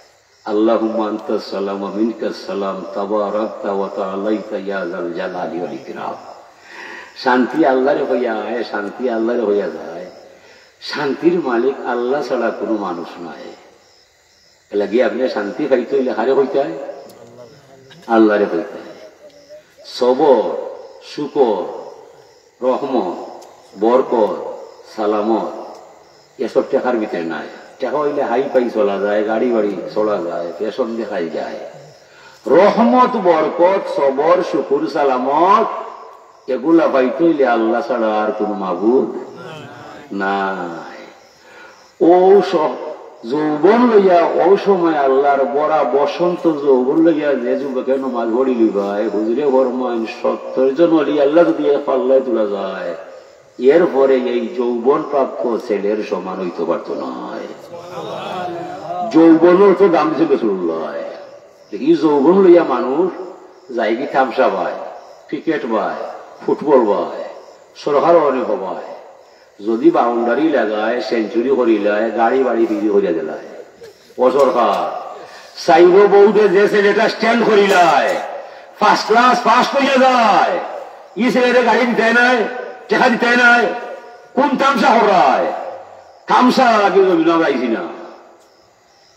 "আল্লাহুম্মা আনতাস সালাম ওয়া মিনকাস সালাম, তাবারাকতা ওয়া তাআলাইতা ইয়া যাল জালালি ওয়াল ইকরাম।" শান্তি আল্লাহরে কইয়া আয়, শান্তি আল্লাহরে কইয়া যায়। শান্তির মালিক আল্লাহ ছাড়া কুনু মানুষ নাই। এর লাগি আপনে শান্তি পাইতে অইলে কারে কইতায়? আল্লাহরে কইতায়। সবর, শুকর, রহমত, বরকত, সালামত, এসব টেকার ভিতরে নাই। টেকা অইলে হাই ফাই চলা যায়, গাড়ি বাড়ি চলা যায়, ফ্যাশন দেখাই যায়। রহমত, বরকত, সবর, শুকুর, সালামত, এগুলা পাইতে অইলে আল্লাহ ছাড়া আর কুনু মাবুদ নাই। ও স-, যৌবন লইয়া ও সময় আল্লাহর বড়া বসন্ত যৌবন লইয়া যে যুবকে নমাজ পড়িলিবায়, হুজুরে ফরমাইন, সত্তর জন অলি আল্লাহ যদি এক পাল্লায় তুলা যায়, এরপরে এই যৌবন প্রাপ্ত ছেলের সমান অইতো পারতো নায়। যৌবনর তো দাম দিছে রাসূলুল্লাহ। দেখি, যৌবন লইয়া মানুষ যায়গি তামশা বায়, ক্রিকেট বায়, ফুটবল বায়, সরকার অনেক হবায়। যদি বাউন্ডারি লাগায়, সেঞ্চুরি করিলায়, গাড়ি বাড়ি বিক্রি করিয়া দিলায়। ও সরকার, চাইরো বউরে যে ছেলেটা stand করিলায়, first class pass করিয়া যায়, ই ছেলেরে গাড়ি দিতায় নায়, টেকা দিতায় নায়, কুন তামশা কররায়? তামশা লাগি জমিনো আমরা আইছি না।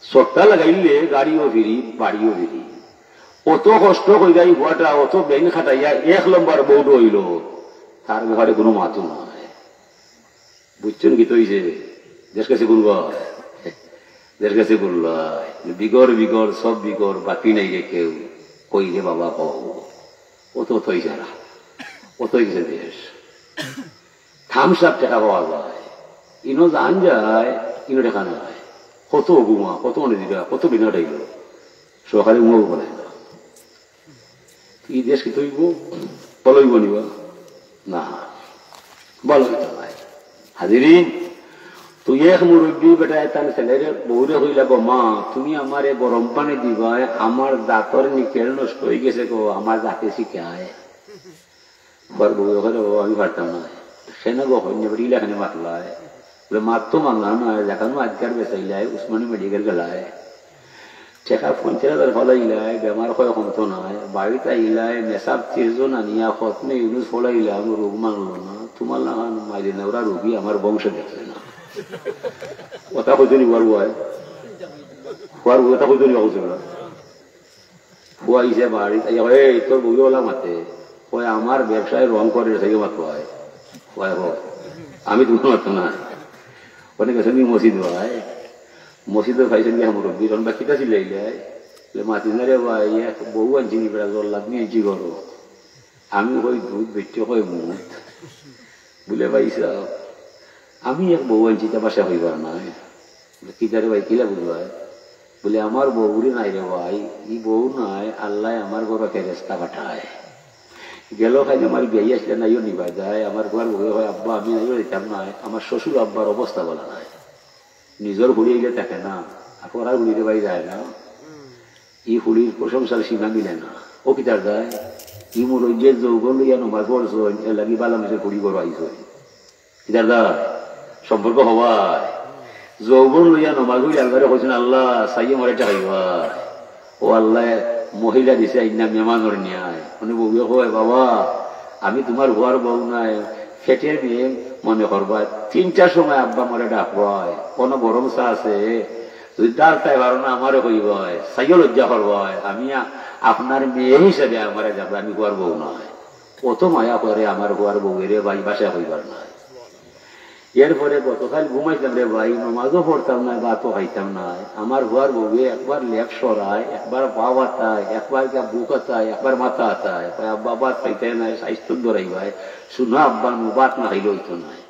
সট্টা লাগাইলে গাড়িও free, বাড়িও free। অত কষ্ট করিয়া ই ফুয়াটা, অত বেইন খাটাইয়া এক নম্বর বউটা অইলো, তার ব্যাপারে কুনু মাতও নাই। বুঝছইন কিতা অইছে? দেশ গেছে কুনগু? দেশ গেছে কুনগু? বিগর বিগর, সব বিগর, বাকি নাই রে কেউ। কই রে বাবা কও? অত, অত অইছে না। অত অইছে দেশ। থামসাপ টেকা পাওয়া যায়। ইনো জান যায়, ইনো টেকা নাই। কত ঘুমা, কত অনে দিবা, কত বিনা টাইল। সকালে ঘুমাবো বলে না। ই দেশ কিতা অইবো? ভালা অইবো নি বা? না, ভালা অইতো নায়। হাজিরিন, তো এক মুরব্বি বেটায় তান ছেলেরে বউরে কইলা, "গো মা, তুমি আমারে গরম পানি দিবায়, আমার দাঁতর নিকেল নষ্ট অইগেছে গো, আমার দাঁতে শিকায়।" ফুয়ার বউয়ে কয়, "রে বাবা, আমি পারতাম না।" "কেনে গো?" "কইন্যা বেটি ইলা কেনে মাতলায়?" বলে, "মাত তো মানলা না, যেখানো আজকাল বেচাইলায়, উসমানী মেডিকেল গেলায়।" টেকা পঞ্চাশ হাজার ফালাইলায়, বেমার কয় কমতো নায়, বাড়িত আইলায়, মেসাব তিরজন আনিয়া খতমে ইউনুস পড়াইলাম, রোগ মানলো না। তুমার লাখান মাইরে নেওরা রোগী আমার বংশে দেখলে না। কথা কইতো নি ফুয়ার বউয়ে? ফুয়ার বউয়ে কথা কইতো নি বা? কইতো না। ফুয়া আইছে বাড়িত, আইয়া কয়, "এই, তোর বউয়ে অলা মাতে।" কয়, "আমার ব্যবসায় রং করে, সেই মাত কয়।" কয়, "ও, আমি তুমার মাতো না।" অনে গেছে নি মসজিদ ভাই, মসজিদো পাইছইন গিয়া মুরব্বি, তখন বা কিতা চিল্লাইলে, বলে, "মাতিস না রে ভাই, এক বউ আনছি নি বেটা, জল্লাদ নি আনছি ঘরো।" আমি কই, "দুধ বেটে কয় মুত।" বলে, "ভাই সাহেব, আমি এক বউ আনছি, তা ভাষা কইবার নায়।" বলে, "কিতা রে ভাই, কিলা বুঝবায়?" বলে, "আমার বউরে নাই রে ভাই, ই বউ নাই, আল্লায় আমার ঘরো ফেরেস্তা পাঠায়। গেল খাইন আমার বিয়াই আসলে নাইও নিবা যায়, আমার ঘর বউয়ে কয়, 'আব্বা, আমি নাইও যাইতাম নায়, আমার শ্বশুর আব্বার অবস্থা ভালা নায়।' নিজর ফুড়ি আইলে থাকে না, আর পরার ফুড়িরে ভাই যায় না। ই ফুড়ির প্রশংসার সীমা মিলে না। ও কিতার যায়? ই মুরব্বিয়ে যৌবন লইয়া নমাজ পড়ছইন, এর লাগি ভালা মানষর ফুড়ি ঘরো আইছইন। কিতার যায়? সম্পর্ক হওয়ায়। যৌবন লইয়া নমাজ পড়ি আল্লারে কইছইন, "আল্লাহ, চাইয়ে মরে ঠেকাইবা।" ও আল্লায় মহিলা দিছে আইন্না মেহমানর নিয়ায়। অনে বউয়ে কয়, "বাবা, আমি তুমার ফুয়ার বউ নায়, পেটের মেয়ে মনে করবায়। তিনটার সময় আব্বা মরে ডাকবায়, কুনু গরম চা আছে, যুদি ডাকতায় পারো না আমারে কইবায়, চাইও লজ্জা করবায়, আমি আ-, আপনার মেয়ে হিসাবে আমারে ডাকবায়, আমি ফুয়ার বউ নায়।" অত মায়া করে আমার ফুয়ার বউয়ে রে ভাই, ভাষা কইবার নায়। এরপরে গতকাল ঘুমাইতাম রে ভাই, নমাজও পড়তাম নায়, ভাতও খাইতাম নায়। আমার ফুয়ার বউয়ে একবার লেপ সরায়, একবার পাও আতায়, একবার গিয়া বুক আতায়, একবার মাথা আতায়। কয়, "আব্বা, ভাত খাইতায় নায়, স্বাস্থ্য ধরাইবায়।" শুনো আব্বা, নু ভাত না খাইলে অইতো নায়।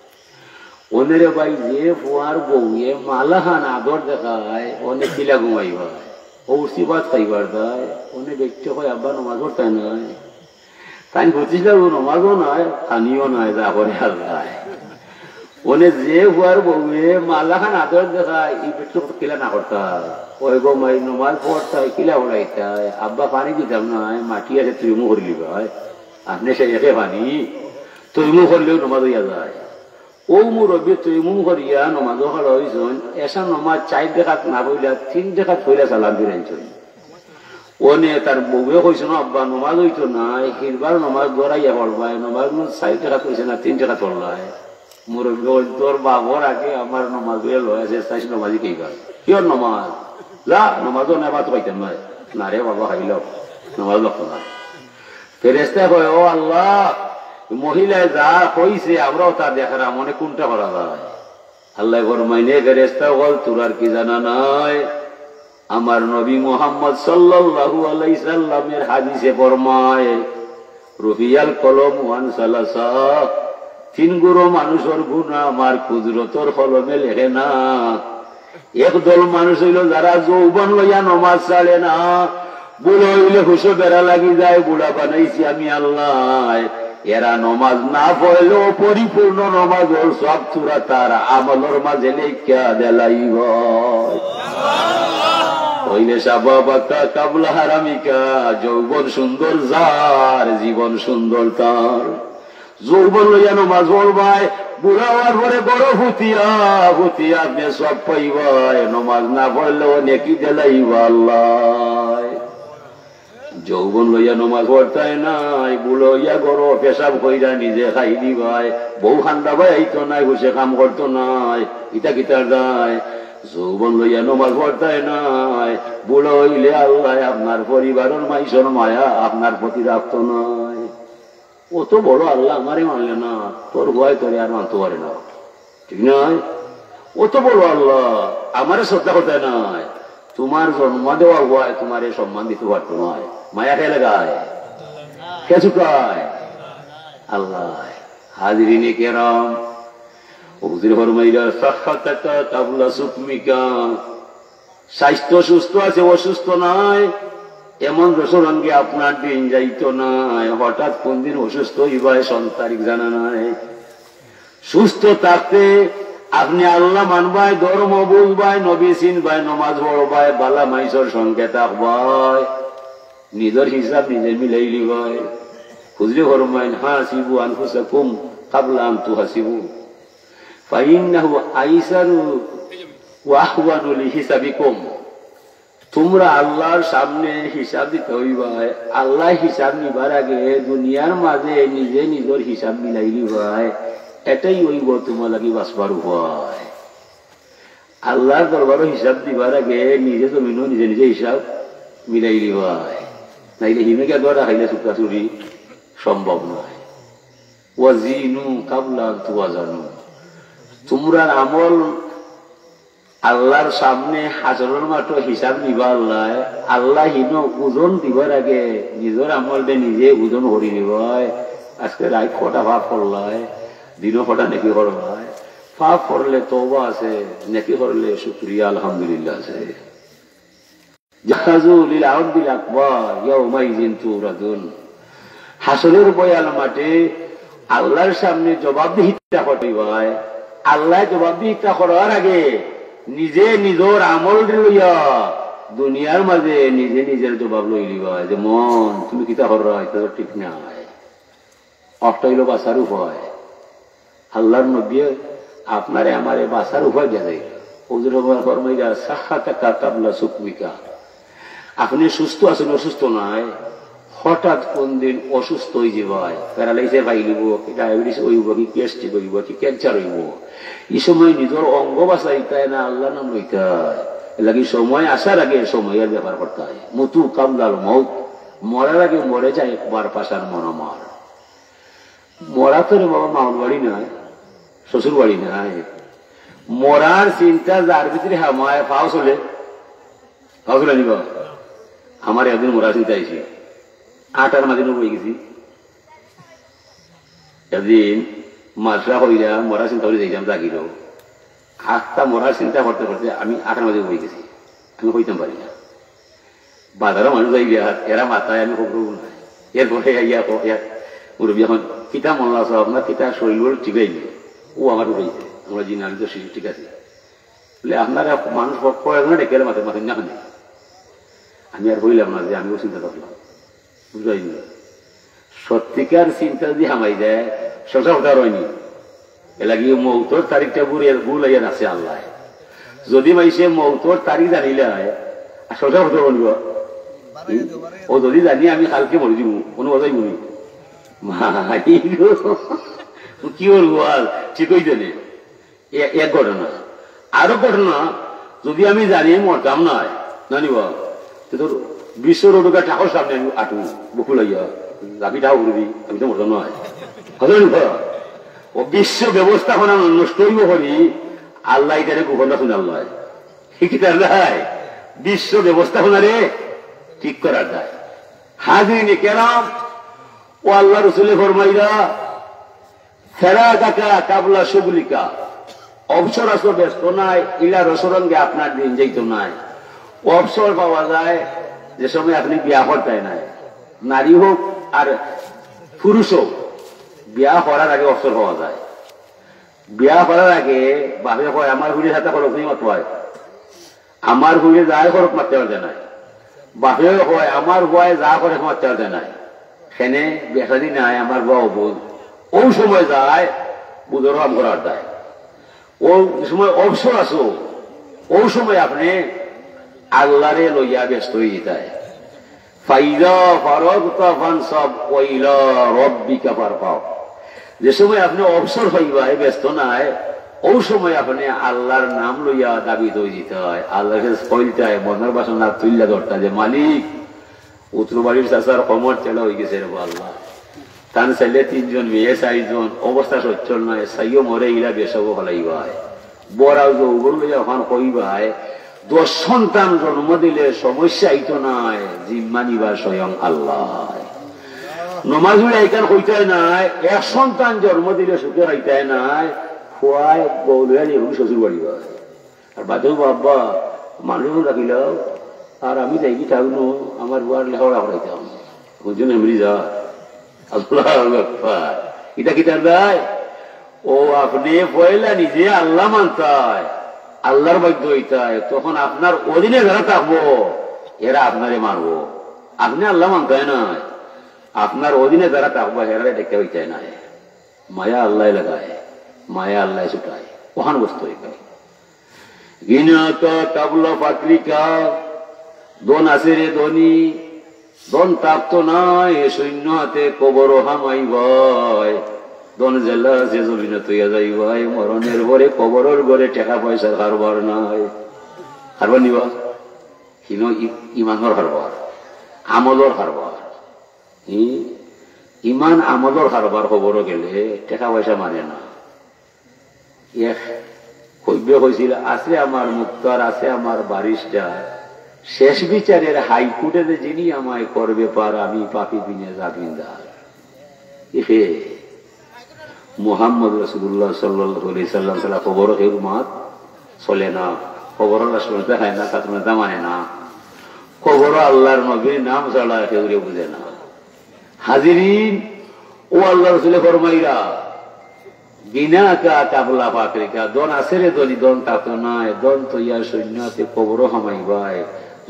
অনে রে ভাই, যে ফুয়ার বউয়ে মালাখান আদর দেখায়, অনে কিলা ঘুমাইবায়? ও উঠছি ভাত খাইবার দায়, অনে বেটে কয়, "আব্বা, নমাজ পড়তায় নায়?" তাইন বুঝিলা, ও নমাজও নাই, পানিও নাই, যা করে আর নাই। অনে যে ফুয়ার বউয়ে মালাখান আদর দেখায়, ই বেটে কিলা না করতা? কয়, "গো মাই, নমাজ পড়তায়, কিলা পড়াইতায়? আব্বা পানি দিতাম নায়, মাটি আছে, তৈমুম করিলিবায়।" আপনে সে একে পানি, তৈমুম করলেও নমাজ অইয়া যায়। ও মুরব্বি তৈমুম করিয়া নমাজো খাড়া অইছইন, এশা নমাজ চাইর রেকাত না পড়িলা, তিন রেকাত পড়িলা সালাম ফিরাইছইন। অনে তার বউয়ে কইছইন, "আব্বা, নমাজ অইতো নায়, হিরবার নমাজ দরাইয়া পড়বায়, নমাজ নু চাইর রেকাত অইছে না, তিন রেকাত পড়লায়।" মুরব্বি কইন, "তোর বাবর আগে আমার নমাজ অইয়া লয় আছে, চাইছ নমাজি কইবার? কিয়র নমাজ? যা, নমাজও নাই, ভাত খাইতাম নায়।" "না রে বাবা, খাইলাও, নমাজ লাগতো না।" ফেরেস্তায় কয়, "ও আল্লাহ, মহিলায় যা কইছে, আমরাও তা দেখরাম, অনে কুনটা করা যায়?" আল্লায় ফরমাইন, "এ ফেরেস্তা অকল, তোরার কি জানা নাই? আমার নবী মুহাম্মদ সাল্লাল্লাহু আলাইহি সাল্লামের হাদিসে ফরমায়, রুফিয়াল কলম ওয়ান সালাসা, তিন গুরু মানুষর গুনা আমার কুদরতর কলমে লেখে না।" একদল মানুষ অইলো যারা যৌবন লইয়া নমাজ ছাড়ে না, বুড়া অইলে হুশো বেড়া লাগি যায়, বুড়া বানাইছি আমি আল্লায়। এরা নমাজ না পড়লেও পরিপূর্ণ নমাজর সওয়াব তোরা তার আমলর মাঝে লেখিয়া দিলাইবায়। অইলে শাবাবাকা কাবলা হারামিকা, যৌবন সুন্দর যার, জীবন সুন্দর তার। যৌবন লইয়া নমাজ পড়বায়, বুড়া অওয়ার পরে বড় ফুতিয়া ফুতিয়া আপনে সওয়াব পাইবায়, নমাজ না পড়লেও নেকি দিলাইবা আল্লায়। যৌবন লইয়া নমাজ পড়তায় নায়, বুড়া অইয়া ঘরো পেশাব কইরা নিজে খাই দিবায়, বউ খান্দাবায় আইতো নায়, হুশে কাম করতো নায়, ইতা কিতার দায়? যৌবন লইয়া নমাজ পড়তায় নায়, বুড়া অইলে আল্লায় আপনার পরিবারর মাইনষর মায়া আপনার প্রতি রাখতো নায়। অত বড় আল্লাহ আমারে মানলে না, তোর পুয়ায় তোরে আর মানতো পারে না, ঠিক নায়? অত বড় আল্লাহ আমারে শ্রদ্ধা করতায় নায়, তুমার জন্ম দেওয়া পুয়ায় তুমারে সম্মান দিতো পারতো নায়। মায়া কে লাগায়? কে চুকায়? আল্লায়। হাজিরিনে কেরাম, হুজুরে ফরমাইরা, "সাহহাতাকা কাবলা সুকমিকা।" স্বাস্থ্য সুস্থ আছে, অসুস্থ নায়, এমন রসরঙ্গে আপনার দিন যাইতো নায়। হঠাৎ কোন দিন অসুস্থ অইবায়, সন তারিখ জানা নাই। সুস্থ থাকতে আপনে আল্লাহ মানবায়, ধর্ম বুঝবায়, নবী চিনবায়, নমাজ পড়বায়, বালা মাইনষর সঙ্গে থাকবায়, নিজর হিসাব নিজে মিলাই লিবায়। হুজুরে ফরমাইন, "হাসিবু আনফুসাকুম কাবলা আন তুহাসিবু, ফাইন্নাহু আইসারু ওয়া আহওয়ানু লিহিসাবিকুম।" তুমরা আল্লার সামনে হিসাব দিতা অইবায়। আল্লায় হিসাব নিবার আগে দুনিয়ার মাঝে নিজে নিজর হিসাব মিলাই লিবায়, এটাই অইবো তুমার লাগি বাঁচবার উপায়। আল্লার দরবারো হিসাব দিবার আগে নিজে জমিনো নিজে নিজে হিসাব মিলাই লিবায়, নাইলে হিমে গিয়া দোয়া রাখাইলে চুকাচুরি সম্ভব নায়। ওয়াজিনু কাবলা আন তুয়াজানু। তুমরার আমল আল্লার সামনে হাশরর মাঠো হিসাব নিবা আল্লায়। আল্লায় হিনো ওজন দিবার আগে নিজর আমলরে নিজে ওজন করি নিবায়। আজকে রাইত কটা পাপ করলায়, দিনো কটা নেকি করলায়। পাপ করলে তওবা আছে, নেকি করলে শুকরিয়া আলহামদুলিল্লাহ আছে। জাহাজু লিল আরদিল আকবার ইয়াউমাইজিন তুরাদুন। হাশরর ময়দান মাঠে আল্লার সামনে জবাবদিহিতা করতে অইবায়। আল্লায় জবাবদিহিতা করার আগে নিজে নিজর আমল লইয়া দুনিয়ার মাঝে নিজে নিজর জবাব লই লিবায় যে, "মন, তুমি কিতা কররায়, ইতা তো ঠিক নায়।" অটা অইলো বাঁচার উপায়। আল্লার নবীয়ে আপনারে আমারে বাঁচার উপায় দিয়া যাইরা। হুজুরে ফরমাইরা, "সাহহাতাকা কাবলা সুকমিকা।" আপনে সুস্থ আছইন, অসুস্থ নায়, হঠাৎ কোন দিন অসুস্থ অইযিবায়, paralysis পাইলিবো, কি diabetes অইবো, কি gastric অইবো, কি cancer অইবো, ই সময় নিজর অঙ্গ বাঁচাইতায় না আল্লার নাম লইতায়। এরলাগি সময় আসার আগে সময়র ব্যাপার করতায়। মুতু কাবলাল মউত, মরার আগে মরে যায় একবার পাষাণ মন আমার। মরা তো রে বাবা মামার বাড়ি নায়, শ্বশুর বাড়ি নায়। মরার চিন্তা যার ভিতরে হামায়, পাও চলে, পাও চলে নি বাবা। আমার একদিন মরার চিন্তা আইছে, আটার মাঝে বই গেছি। একদিন মাদ্রাসা কইরা মরার চিন্তা করি যাইতাম জাগিরো, আখতা মরার চিন্তা করতে করতে আমি আটার মাঝে বই গেছি, আমি কইতাম পারি না। বাজারো মানুষ যাইরা, এরা মাতায় আমি খবর না। এরপরে আইয়া কয়, এক মুরব্বি, "এখন কিতা মোল্লা সাব, আপনার কিতা শরীর বল ঠিক অইনি?" ও আমার উঠাইছে, আমরা জি না, আমি তো শরীর ঠিক আছে। বলে, "আপনারা মানুষ কয়েকজনে ডেকে মাথায় মাথায় না খানে।" আমি আর কইলাম না যে আমিও চিন্তা করলাম, বুঝাইনি। সত্যিকার চিন্তা যদি হামাই যায়, সংসার হতে আর অয়নি। এরলাগি মৌতর তারিখটা ভুল, ভুল অইয়া রাখছে আল্লায়। যদি মাইনষে মৌতর তারিখ জানিলায়, আর সংসার হতে অইব। ও যদি জানি আমি কালকে মরি যিমু, কোনো কথাই বলি। মাই গো, কি করবো আর, ঠিক অইছে নে। এ-, এক ঘটনা। আরো ঘটনা, যদি আমি জানি মরতাম নায়, জানি বা, তে তোর বিশ্ব রোডে ঠাকুর সামনে আমি আটু, বুকু লইয়া, লাফি ঠাকুর করবি, আমি তো মরতাম নায়। কথা বলি বা, ও বিশ্ব ব্যবস্থাপনা নষ্ট অইব করি, আল্লায় ইতারে গোপন রাখুন আল্লায়। ঠিক আছে, আল্লায় বিশ্ব ব্যবস্থাপনারে ঠিক করার দায়। হাজিরিনে কেরাম, ও আল্লার রসুলে ফরমাইরা, "ফেরাগাকা কাবলা শুগলিকা।" অবসর আছো, ব্যস্ত নায়, ইলা রসরঙ্গে আপনার দিন যাইতো নায়। অবসর পাওয়া যায় যে সময় আপনি বিয়া করতায় নায়, নারী হোক আর পুরুষ হোক, বিয়া করার আগে অবসর পাওয়া যায়। বিয়া করার আগে বাপে কয়, "আমার হুড়ি সাথে খরচ নেই মাতবায়, আমার হুড়ি যায় খরচ মারতে পারতে নাই।" বাপেও কয়, "আমার বয় যা করে মারতে পারতে নাই।" সেনে বেসাদি নাই, আমার বউ বুঝ, অউ সময় যায়, বুঝর কাম করার যায়। অউ সময় অবসর আছো, অউ সময় আপনে আল্লারে লইয়া ব্যস্ত অইযিতায়। فإذا فرغت فانصب وإلى ربك فارغب। যে সময় আপনে অবসর পাইবায়, ব্যস্ত নায়, অউ সময় আপনে আল্লার নাম লইয়া দাবি অইযিতায়, আল্লারে কইলতায়, মনর বাসনা তুইল্লা ধরতায় যে, "মালিক, উত্তর বাড়ির চাচার কমর ছেড়া অইগেছে রে বা আল্লাহ। তান ছেলে তিনজন, মেয়ে চাইরজন, অবস্থা সচ্ছল নায়, চাইও মরে ইলা বেসব ফালাইবায়।" বড় যৌবন লইয়া অখান কইবায়, দশ সন্তান জন্ম দিলে সমস্যা অইতো নায়, জিম্মা নিবা স্বয়ং আল্লায়। নমাজ পড়িয়া ইখান কইতায় নায়, এক সন্তান জন্ম দিলে সুখে খাইতায় নায়, খুয়ায় বউ লইয়া নিয়া শ্বশুর বাড়ি যায়। আর বাদেও বাবা, মানুষ রাখিলাও, আর আমি যাইগি থাকনু, আমার বুয়ার লেখাপড়া করাইতাম। বুঝছো নি, এমনি যা। আল্লাহু আকবার। ইটা কিতার দায়? অউ আপনে পয়লা নিজে আল্লাহ মানতায়, আল্লার বাধ্য অইতায়, তখন আপনার অধীনে যারা থাকবো, এরা আপনারে মানবো। আপনে আল্লাহ মানতায় নায়, আপনার অধীনে যারা থাকবো, এরারে দেখতে অইতায় নায়। মায়া আল্লায় লাগায়, মায়া আল্লায় ছুটায়, অখান বস্তু অইবায়। غناك قبل فقرك, ধন আছে রে ধনী, ধন থাকতো নায়, শূন্য হাতে কবরো হামাইবায়। ধন যেলা আছে জমিনো থইয়া যাইবায়, মরণের পরে কবরর ঘরে টেকা পয়সার কারবার নাই। কারবার নি বা? হিনো ই-, ইমানর কারবার, আমলর কারবার। ই-, ইমান আমলর কারবার কবরো গেলে টেকা পয়সা মানে না। এক কইবে কইছিল, "আছে আমার মুক্তার, আছে আমার ব্যারিস্টার, শেষ বিচারের হাইকোর্টে যে যিনি আমায় করবে পার, আমি পাপী বিনে জামিনদার।" ইহে, মুহাম্মদ রাসূলুল্লাহ সাল্লাল্লাহু আলাইহি সাল্লাম ছাড়া কবরো কেউর মাত চলে না, কবরো রাসূলুল্লাহ খায় না, তার নেতা মানে না, কবরো আল্লাহর নবীর নাম ছাড়া কেউরে বুঝে না। হাজিরিন, ও আল্লাহর রাসূলে ফরমাইরা, غناك قبل فقرك, ধন আছে রে ধনী, ধন থাকতো নায়, ধন থইয়া শূন্য হাতে কবরো হামাইবায়।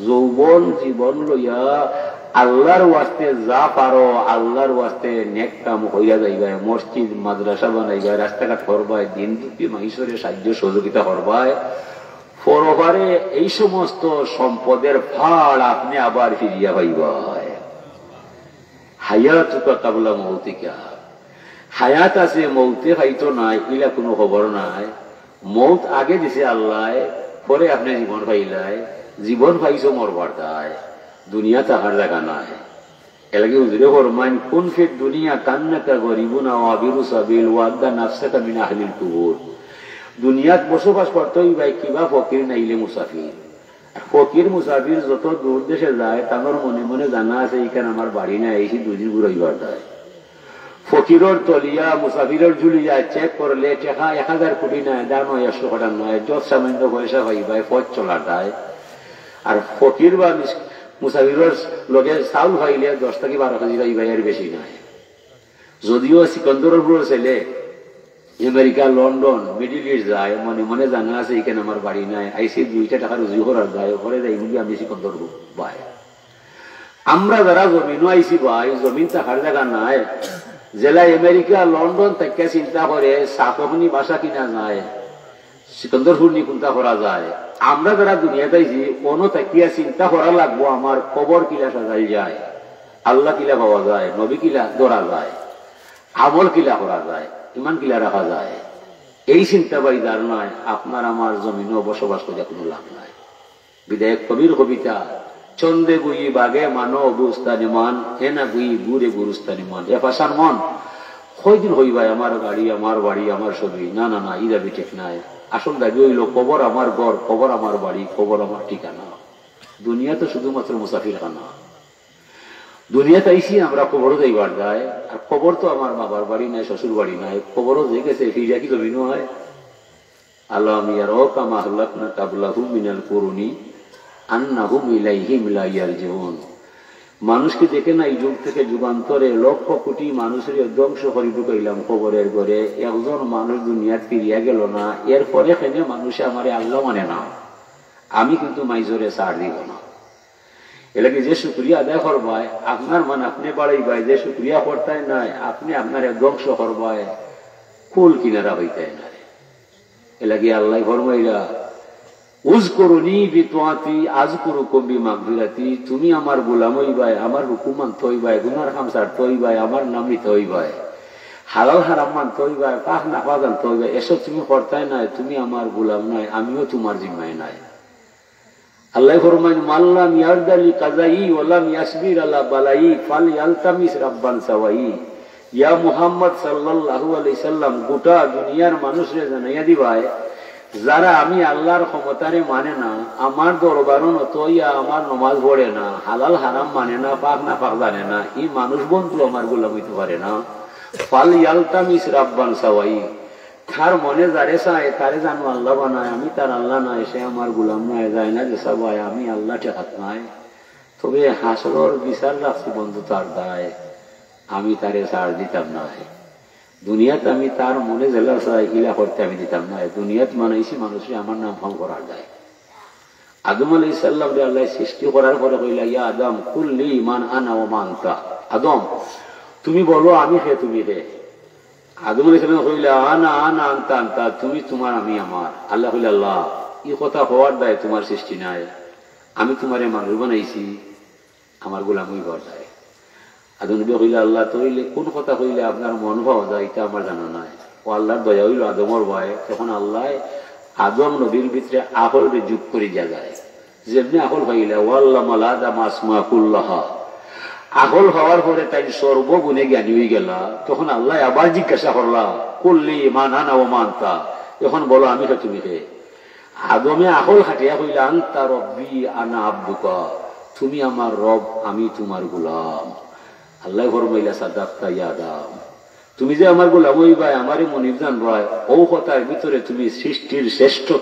যৌবন জীবন লইয়া আল্লাহর ওয়াস্তে যা পারো, আল্লাহর ওয়াস্তে নেক কাম কইরা যাইবায়, মসজিদ মাদ্রাসা বানাইবায়, রাস্তাঘাট করবায়, দিন দুঃখী মাইনষরে সাহায্য সহযোগিতা করবায়। পরপারে এই সমস্ত সম্পদের ফাড় আপনে আবার ফিরিয়া পাইবায়। حياتك قبل موتك, হায়াত আছে, মৌতে খাইতো নায়, ইলা কুনু খবর নাই। মৌত আগে দিছে আল্লায়, পরে আপনে জীবন পাইলায়, জীবন পাইছো মরবার দায়, দুনিয়া থাকার জাগা নায়। এরলাগি হুজুরে ফরমাইন, "كن في الدنيا كأنك غريب أو عابر سبيل وأد نفسك من أهل القبور।" দুনিয়াত বসবাস করতে অইবায় কিবা ফকির নাইলে মুসাফির। আর ফকির মুসাফির যত দূর দেশে যায়, তানর মনে মনে জানা আছে, "ইখান আমার বাড়ি নায়, আইছি দুই দিন ঘুরাইবার দায়।" ফকিরর তলিয়া, মুসাফিরর ঝুলিয়া চেক করলে টেকা এক হাজার কোটি নায়, দা নায়, একশো কোটি নায়, যত সামান্য পয়সা পাইবায় পথ চলার দায়। আর ফকির বা মিস-, মুসাফিরর লগে চাউল পাইলে দশ থাকি বারো কেজি পাইবায়, এর বেশি নায়। যদিও সিকন্দরপুরর ছেলে আমেরিকা, লন্ডন, মিডল ইস্ট যায়, মনে মনে জানা আছে, "ইখান আমার বাড়ি নায়, আইছি দুইটা টেকা রুজি করার দায়, ঘরে যাই বুলি আমি সিকন্দরপুর বায়।" আমরা যারা জমিনো আইছি ভাই, জমিন থাকার জাগা নায়। যেলা আমেরিকা, লন্ডন থাকিয়া চিন্তা করে, সাতকনি বাসা কিনা যায়, সিকন্দরপুর নি কুনটা করা যায়। আমরা যারা দুনিয়াত আইছি, অনো থাকিয়া চিন্তা করা লাগবো, আমার কবর কিলা সাজাইল যায়, আল্লাহ কিলা পাওয়া যায়, নবী কিলা ধরা যায়, আমল কিলা করা যায়, ইমান কিলা রাখা যায়। এই চিন্তা ভাই যার নাই, আপনার আমার জমিনো বসবাস করিয়া কুনু লাভ নাই। বিদায় কবির কবিতা, "ছন্দে গুই বাগে মানো বুস্তানি মান, এ না গুই গুরে গুরুস্তানি মান।" এ পাষাণ মন, কয়দিন কইবায় আমার গাড়ি, আমার বাড়ি, আমার ছবি? না, না, না, ই দাবি ঠিক নায়। আসল দাবি অইলো, কবর আমার ঘর, কবর আমার বাড়ি, কবর আমার ঠিকানা। দুনিয়া তো শুধুমাত্র মুসাফিরখানা। দুনিয়াত আইছি আমরা কবরো যাইবার দায়, আর কবর তো আমার বাবার বাড়ি নায়, শ্বশুর বাড়ি নায়। কবরো যে গেছে, ফিরিয়া কি জমিনো আয়? ألم يروا كم أهلكنا قبلهم من القرون أنهم إليهم لا يرجعون। মানুষ কি দেখে না, এই যুগ থেকে যুগান্তরে লক্ষ কোটি মানুষরে ধ্বংস করি ঢুকাইলাম কবরের ঘরে, একজন মানুষ দুনিয়াত ফিরিয়া গেল না, এরপরে কেনে মানুষে আমারে আল্লাহ মানে না? আমি কিন্তু মাইজরে ছাড় দিব না। এরলাগি যে শুকরিয়া আদায় করবায়, আপনার মান আপনে বাড়াইবায়, যে শুকরিয়া করতায় নায়, আপনে আপনারে ধ্বংস করবায়, কুল কিনারা পাইতায় নায়। এরলাগি আল্লায় ফরমাইরা, "উযকুরুনি বিতাআতি আযকুরুকুম বিমাগফিরাতি", তুমি আমার গোলাম অইবায়, আমার হুকুম মানতো অইবায়, গুনার কাম ছাড়তো অইবায়, আমার নাম নিতো অইবায়, হালাল হারাম মানতো অইবায়, পাক নাপাক জানতো অইবায়। এসব তুমি করতায় নায়, তুমি আমার গোলাম নায়, আমিও তুমার জিম্মায় নায়। আল্লায় ফরমাইন, "মান লাম ইয়ারদা লিকাদাই ওয়া লাম ইয়াসবির আলা বালাই ফালইয়ালতামিস রাব্বান সাওয়াই।" ইয়া মুহাম্মদ সাল্লাল্লাহু আলাইহি সাল্লাম, গোটা দুনিয়ার মানুষরে জানাইয়া দিবায়, যারা আমি আল্লার ক্ষমতারে মানে না, আমার দরবারো নত অইয়া আমার নমাজ পড়ে না, হালাল হারাম মানে না, পাক নাপাক জানে না, ই মানুষ বন্ধু আমার গোলাম অইতো পারে না। ফালইয়ালতামিস রাব্বান সাওয়াই, তার মনে যারে চায়, তারে জানো আল্লা বানায়, আমি তার আল্লা নায়, সে আমার গোলাম নায়, যায় না যে সবাই, আমি আল্লা ঠেকাত নায়। তবে হাশরর বিচার রাখছি বন্ধু তার দায়, আমি তারে ছাড় দিতাম নায়। দুনিয়াত আমি তার মনে যেলা চায়, ইলা করতে আমি দিতাম নায়। দুনিয়াত বানাইছি মানুষরে আমার নাম ফাম করার দায়। আদম আলাইহিস সালামরে আল্লায় সৃষ্টি করার পরে কইলা, "ইয়া আদম, কুল লি মান আনা ওয়া মা আনতা।" আদম, তুমি বলো, আমি কে, তুমি কে? আদম আলাইহিস সালামে কইলা, "আনা আনা আনতা আনতা, তুমি তুমার, আমি আমার।" আল্লায় কইলা, "আল্লা, ই কথা কওয়ার দায় তুমার সৃষ্টি নায়, আমি তুমারে মানুষ বানাইছি, আমার গোলাম অইবার দায়।" আদম নবীয়ে কইলা, "আল্লা, তে অইলে কুন কথা কইলে আপনার মন পাওয়া যায়, ইটা আমার জানা নাই।" অউ আল্লার দয়া অইলো আদমর বায়, তখন আল্লায় আদম নবীর ভিতরে আকলরে যোগ করি দিয়া যায়। যেমনে আকল পাইলা, "ওয়া আল্লামাল আদামা আসমা কুল্লাহা।" আকল পাওয়ার পরে তাইন সর্বগুণে জ্ঞানী অইগেলা। তখন আল্লায় আবার জিজ্ঞাসা করলা, "কুল লি মান আনা ওয়া মা আনতা।" এখন বলো, আমি কে, তুমি কে? আদমে আকল খাটিয়া কইলা, "আনতা রব্বি আনা আবদুকা।" তুমি আমার রব, আমি তুমার গোলাম। আল্লায় ফরমাইলা, "সাদাক্তা ইয়া আদম।" তুমি যে আমার গোলাম অইবায়, আমারে মনিব জানবায়, অউ কথার ভিতরে তুমি সৃষ্টির শ্রেষ্ঠ